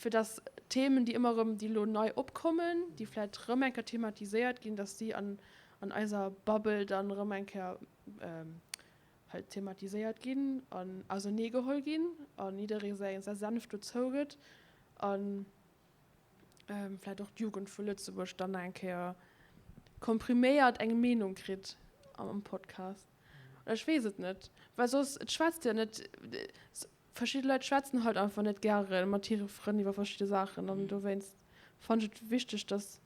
fir dass Themen, déi ëmmer erëm, déi elo nei opkommen, déi vläicht erëm eng Kéier thematiséiert ginn, dass déi an, an eiser Bubble dann erëm eng Kéier halt thematiséiert ginn an auserneegeholl ginn a jidderee säi Senf dozou gëtt. An vläit och d'Jugend vu Lëtzebuerg dann nach eng Kéier kompriméiert eng Meenung kritt am Podcast. Oder ech weess et net, well soss, et schwätzt jo net, verschidde Leit schwätzen halt einfach net gäre mat hire Frënn iwwer verschidde Saachen an dowéinst fannen ech et wichteg, dass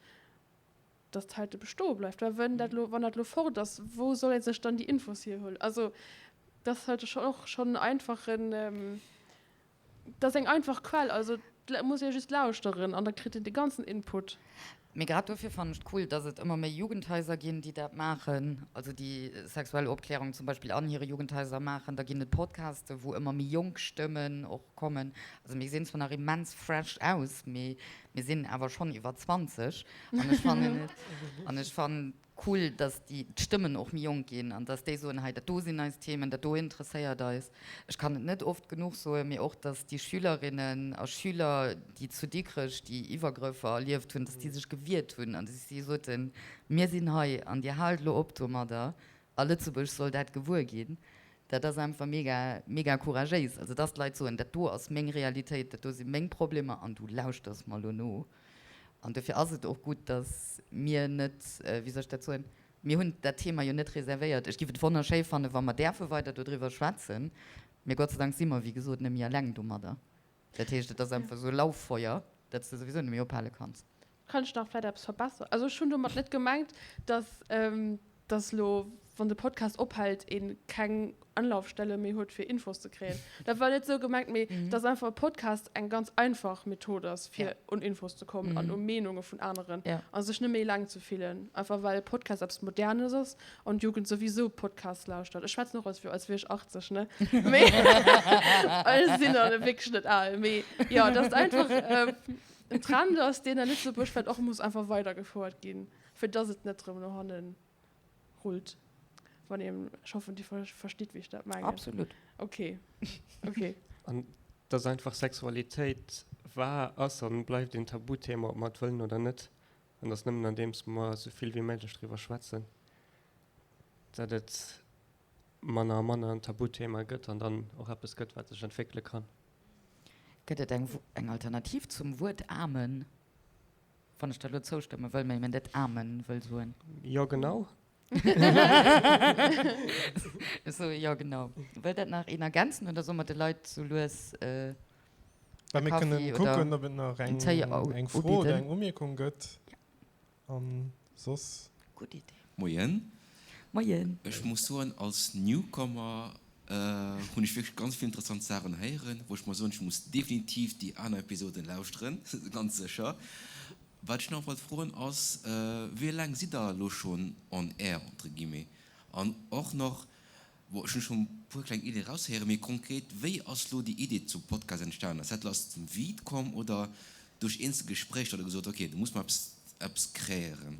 dass d'heite bestoe bleift. Well wenn dat lo, wann dat lo fort ass, wou soll ee sech dann déi Infos hierhuelen? Also. Dat ass halt och schonn en einfachen, dat ass eng einfach Quell. Also et muss ee just lauschteren an da kritt een de ganzen Input. Mee grad dofir fannen ech et cool, dass et ëmmer méi Jugendhaiser ginn, déi dat maachen, also déi sexuell Opklärung zum Beispill an hire Jugendhaiser maachen. Da ginn et Podcaste wou ëmmer méi jonk Stëmmen och kommen. Also mir gesinn zwar nach immens fresh aus, mee mir sinn awer schonn iwwer 20 an ech fannen et, an ech fannen Cool, dass déi d'Stëmmen och méi jonk ginn an dass déi soen, hei dat do sinn eis Themen, dat do interesséiert eis. Ech kann et net oft genuch soen, mee och dass déi Schülerinnen a Schüler, déi zu Dikrech déi Iwwergrëffer erlieft hunn, dass déi sech gewiert hunn an dass si soten, mir sinn hei an Dir haalt elo op domadder a Lëtzebuerg soll dat gewuer ginn. Dat ass einfach mega, mega couragéis. Also dass d'Leit soen, dat do ass meng Realitéit, dat do si meng Problemer an du lauschters mer elo no. An dofir ass et och gutt, datt mir net, wéi soll ech dat soen, mir hunn dat Thema jo net reservéiert. Ech géif et wonnerschéi fannen, wa mer däerfe weider dodriwwer schwätzen, mee Gott sei Dank si mer, wéi gesot, net méi eleng domadder. Dat heescht, et ass einfach esou e Lauffeuer, dat s de souwisou net méi ophale kanns. Kann ech nach vläit eppes verbesseren? Also ech hunn domat net gemengt, datt dass lo, wann de Podcast ophält, ee keng Anlaufstelle méi huet, fir Infos ze kréien. Dat war net esou gemengt, mee dass einfach e Podcast eng ganz einfach Method ass, fir un Infos ze kommen an u Meenunge vun aneren a sech net méi eleng ze fillen. Einfach well e Podcast eppes Modernes ass an d'Jugend souwisou Podcasts lauschtert. Ech schwätzen och als als wier ech 80, ne? Mee ech sinn dann wierklech net al. Mee jo, dass et einfach en Trend ass, deen a Lëtzebuerg vläicht och muss einfach weidergefouert ginn. Fir dass et net rëm no hannen rullt. Wann een, ech hoffen dir verstitt wéi ech dat mengen. Absolut. Ok, ok. An dass einfach Sexualitéit war, ass an bleift een Tabuthema, ob mer et wëllen oder net. An dass nëmmen andeems mer esou vill wéi méiglech driwwer schwätzen, dat et manner a manner en Tabuthema gëtt an dann och eppes gëtt, wat sech entwéckele kann. Gëtt et eng Alternativ zum Wuert Amen? Wann ech der elo zoustëmme wëll, mä net Amen wëll soen. Jo, genau. Ech soe jo, genau. Wëll dat nach een ergänzen oder solle mer de Leit sou lues e Kaffi oder en Téi ubidden? Mir kënnen kucken, ob et nach eng Fro oder eng Umierkung gëtt. An soss. Gutt Idee. Moien. Moien. Ech muss soen, als Newcomer hunn ech wierklech ganz vill interessant Saachen héieren, wou ech mer soen, ech muss definitiv déi aner Episoden lauschteren, ganz sécher. Wat ech nach wollt froen ass, wéi laang sidd der elo schonn on air, entre guillemets? An och nach, Bon, ech hunn schonn e puer kleng Iddien eraushéieren, mee konkret, wéi ass lo déi Idee zum Podcast entstanen? Ass dat lo aus dem Vide komm oder duerch eenzel Gespréicher hutt der gesot, ok, do muss mer eppes, eppes kreéieren?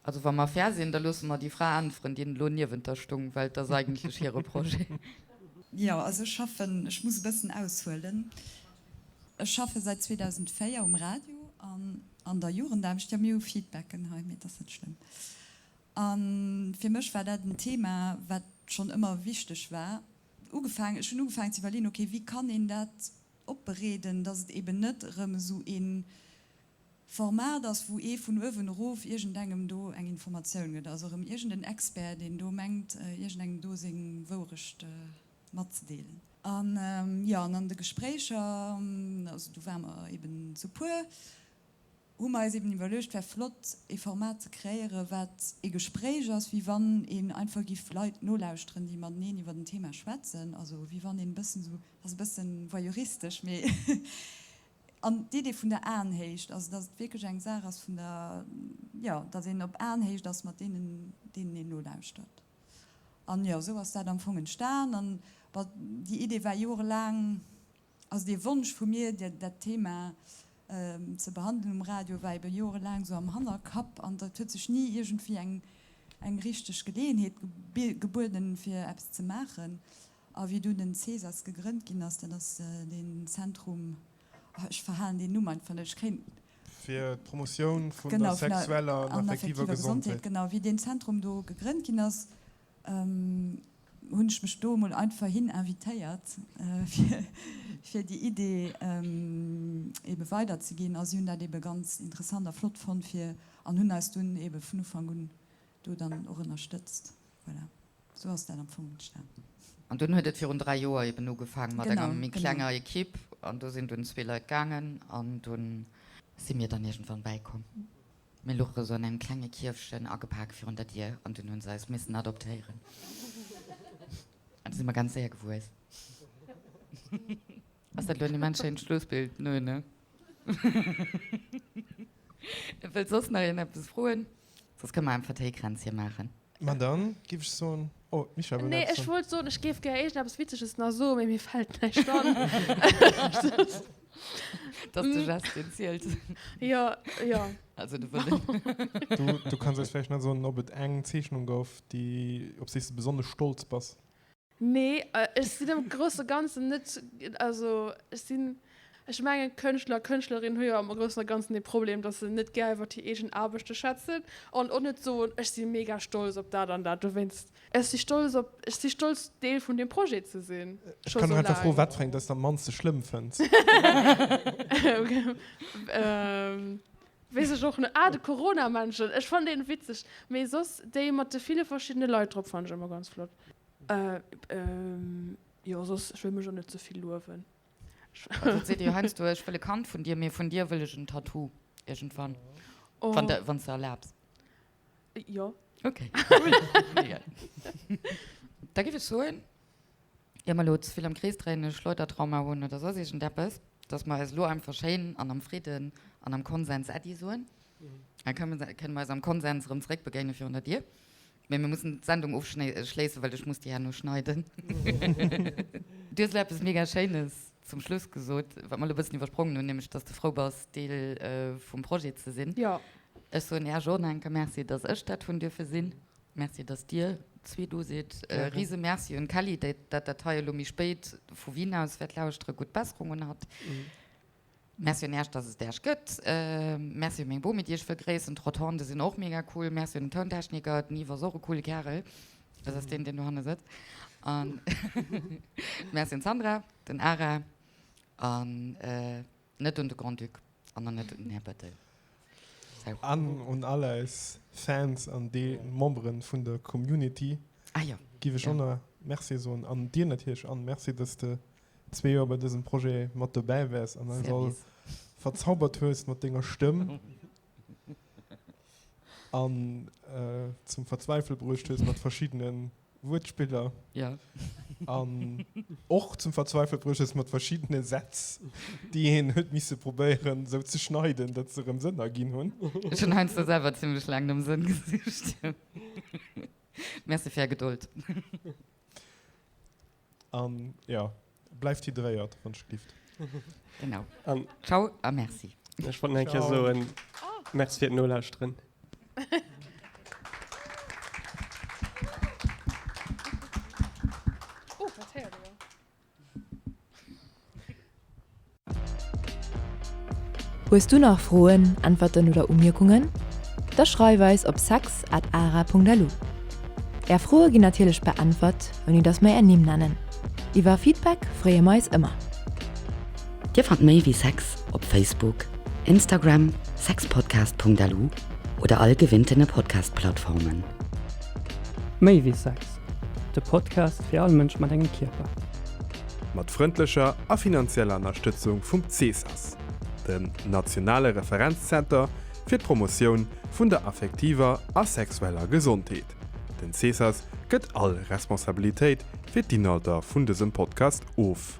Also wa mer fair sinn, da loosse mer déi Fra äntweren, déi elo niewent der stung, well et ass eigentlech hire Projet. Jo, also ech schaffen, ech muss e bëssen aushuelen, ech schaffe säit 2004 um Radio an an der Jugendaarbecht. Jo, mir hu Feedbacken hei, mee et ass net schlëmm. A fir mech war dat en Thema, wat schonn ëmmer wichteg war. Ugefaangen, ech hunn ugefaangen ze iwwerleeën, okay, wéi kann een dat opbereeden, datt et eben net erëm esou ee Format ass, wou ee vun uewen erof iergendengem do eng Informatioun gëtt, also erëm iergenden Expert, deen do mengt, iergendengem do seng Wourecht matzedeelen. An jo, an an de Gespréicher, also do ware mer eben zu puer, hu mer eis eben iwwerluecht, wär flott ee Format ze kreéieren, wat ee Gespréich ass, wéi wann een einfach giff Leit nolauschteren, déi mateneen iwwer en Thema schwätzen, also wéi wann een e bëssen esou, ass e bëssen voyeuristesch, mee an d'Idee vun der Aenhéicht, also dass et wierklech eng Saach ass vun der, jo, dass een op Aenhéicht ass mat deenen, deenen een nolauschtert. An jo, esou ass dat am Fong entstan an bon, déi Idee war jorelaang, Also dee Wonsch vu mir, dat Thema ze behandelen um Radio, war ebe jorelaang esou am Hannerkapp an et huet sech ni iergendwéi eng eng richteg Geleeënheet gebueden, fir eppes ze maachen. A wéi dunn den CESAS gegrënnt ginn ass, dat ass deen Zentrum, oh ech verhalen deen Numm einfach net, ech kréien. Fir d'Promotioun vun der sexueller an affektiver Gesondheet. Genau, wéi deen Zentrum do gegrënnt ginn ass, hunn ech mech do emol einfach hin invitéiert, fir déi Idee ebe weiderzeginn. A si hunn dat ebe ganz interessant a flott fonnt fir an hunn eis dunn ebe vun Ufank un do dann och ënnerstëtzt. Voilà, esou ass dat am Fong entstan. An dunn huet et virun 3 Joer eben ugefaangen mat enger méi klenger Equipe an do sinn dunn zwee Leit gaangen an dunn si mir dann iergendwann bäikomm. Mir luche sou an engem klenge Kierfchen agepak virun der Dier an dunn hunn se eis missen adoptéieren. Do si mer ganz séier gewuess. Ass dat elo en immens schéint Schlussbild? Nö, ne? Wëllt soss nach een eppes froen? Soss kënne mer einfach Téikränzche maachen. Ma dann giff ech soen, oh, d'Michèle wëll Nee, eppes ech soen. wollt soen, ech géif gär iergendeppes Witzeges nach soen, mee mir fält näischt an. Dat ass de Gest, deen zielt. Jo, jo. Also de Wëllen. Du, du kanns eis vläicht nach soen, ob et eng Zeechnung gouf, déi, op déi s de besonnesch stolz bass. Nee, ech sinn am grousse Ganzen net, also ech sinn, ech mengen Kënschtler, Kënschtlerinnen hu jo am Groussen a Ganzen dee Problem, datt se net gär iwwer hir eegen Aarbechte schwätzen an och net soen, ech si mega stolz op dat an dat. Dowéinst, ech si stolz op, ech si stolz Deel vun deem Projet ze sinn, Ech scho kann sou och einfach froen, laang. wat fir eng dass de am mannste schlëmm fënns. Weess ech och net. Ah, de Corona-Männchen, ech fannen deen witzeg. Mee soss déi mat de ville verschiddene Leit drop fannen ech ëmmer ganz flott. Jo, soss, ech wëll mech och net ze vill luewen. Also et seet ee jo heiansdo, ech wëll e Kand vun dir, mee vun dir wëll ech en Tattoo iergendwann. Wann de, wann s de erlaabs. Jo. Ok, cool. Mega. Da géif ech soen, ier mer elo ze vill am Krees dréinen, e Schleudertrauma hunn oder soss iergendeppes, dass mer eis elo einfach schéin an am Fridden an am Konsens Äddi soen. Da kënne mer eis am Konsens erëm zeréckbegéine virun der Dier. Mee mir mussen d'Sendung ofschléissen, well ech muss déi herno schneiden. Du hues elo eppes mega Schéines zum Schluss gesot, wat mer elo e bëssen iwwersprongen hunn, nämlech dass de frou bass, Deel vum Projet ze sinn. Jo. Ech soen Iech och nach eng Kéier Merci, dass ech dat hunn dierfe sinn. Merci, dass dir zwee do sidd. E rise Merci un d'Kelly, déi dat dat hei elo méi spéit vu Wien aus wäert lauschteren. Gutt Besserung un hatt. Merci un Äech, dass et Äech gëtt. Merci un meng Bomi, déi ech wëll gréissen. D'Rotonde sinn och mega cool. Merci un den Tountechniker, den Yves ass och e coole Kärel. Dat ass deen, deen dohanne sëtzt. An Merci un d'Sandra, den Ara an net un de Grand-Duc an och net un den Här Bettel. Sou. An un all eis Fans an déi Memberen vun der Community giff ech och nach Merci soen. An dir natierlech, Anne, Merci, dass de zwee Joer bei dësem Projet mat dobäi waars an eis all verzaubert hues mat denger Stëmm an zum Verzweifele bruecht hues mat verschiddene Wuertspiller an och zum Verzweifele bruecht hues mat verschiddene Sätz, déi een huet misse probéieren esou ze schneiden, datt se erëm Sënn erginn hunn. Ech hunn heiansdo selwer zimmlech laang nom Sënn gesicht. Merci fir är Gedold. An jo, bleift hydréiert, wann ech gelift. Genau. An Ciao a Merci. Ech wollt nach eng Kéier soen, Merci fir d'Nolauschteren. Oh, dat héiert ee jo. Hues du nach Froen, Äntwerten oder Umierkungen? Da schreif eis op sex at ara.lu. Är Froe ginn natierlech beäntwert, ouni dass mer är Nimm nennen. Iwwer Feedback freeë mer eis ëmmer. Dir fannt méi wéi Sex op Facebook, Instagram, sexpodcast.lu oder all gewinntene Podcast-Plattformen. Méi wéi Sex, de Podcast fir all Mënsch mat engem Kierper. Mat frëndlecher a finanzieller Ënnerstëtzung vum CESAS, dem nationale Referenzzenter fir d'Promotioun vun der affektiver a sexueller Gesondheet. Den CESAS gëtt all Responsabilitéit fir d'Inhalter vun dësem Podcast of.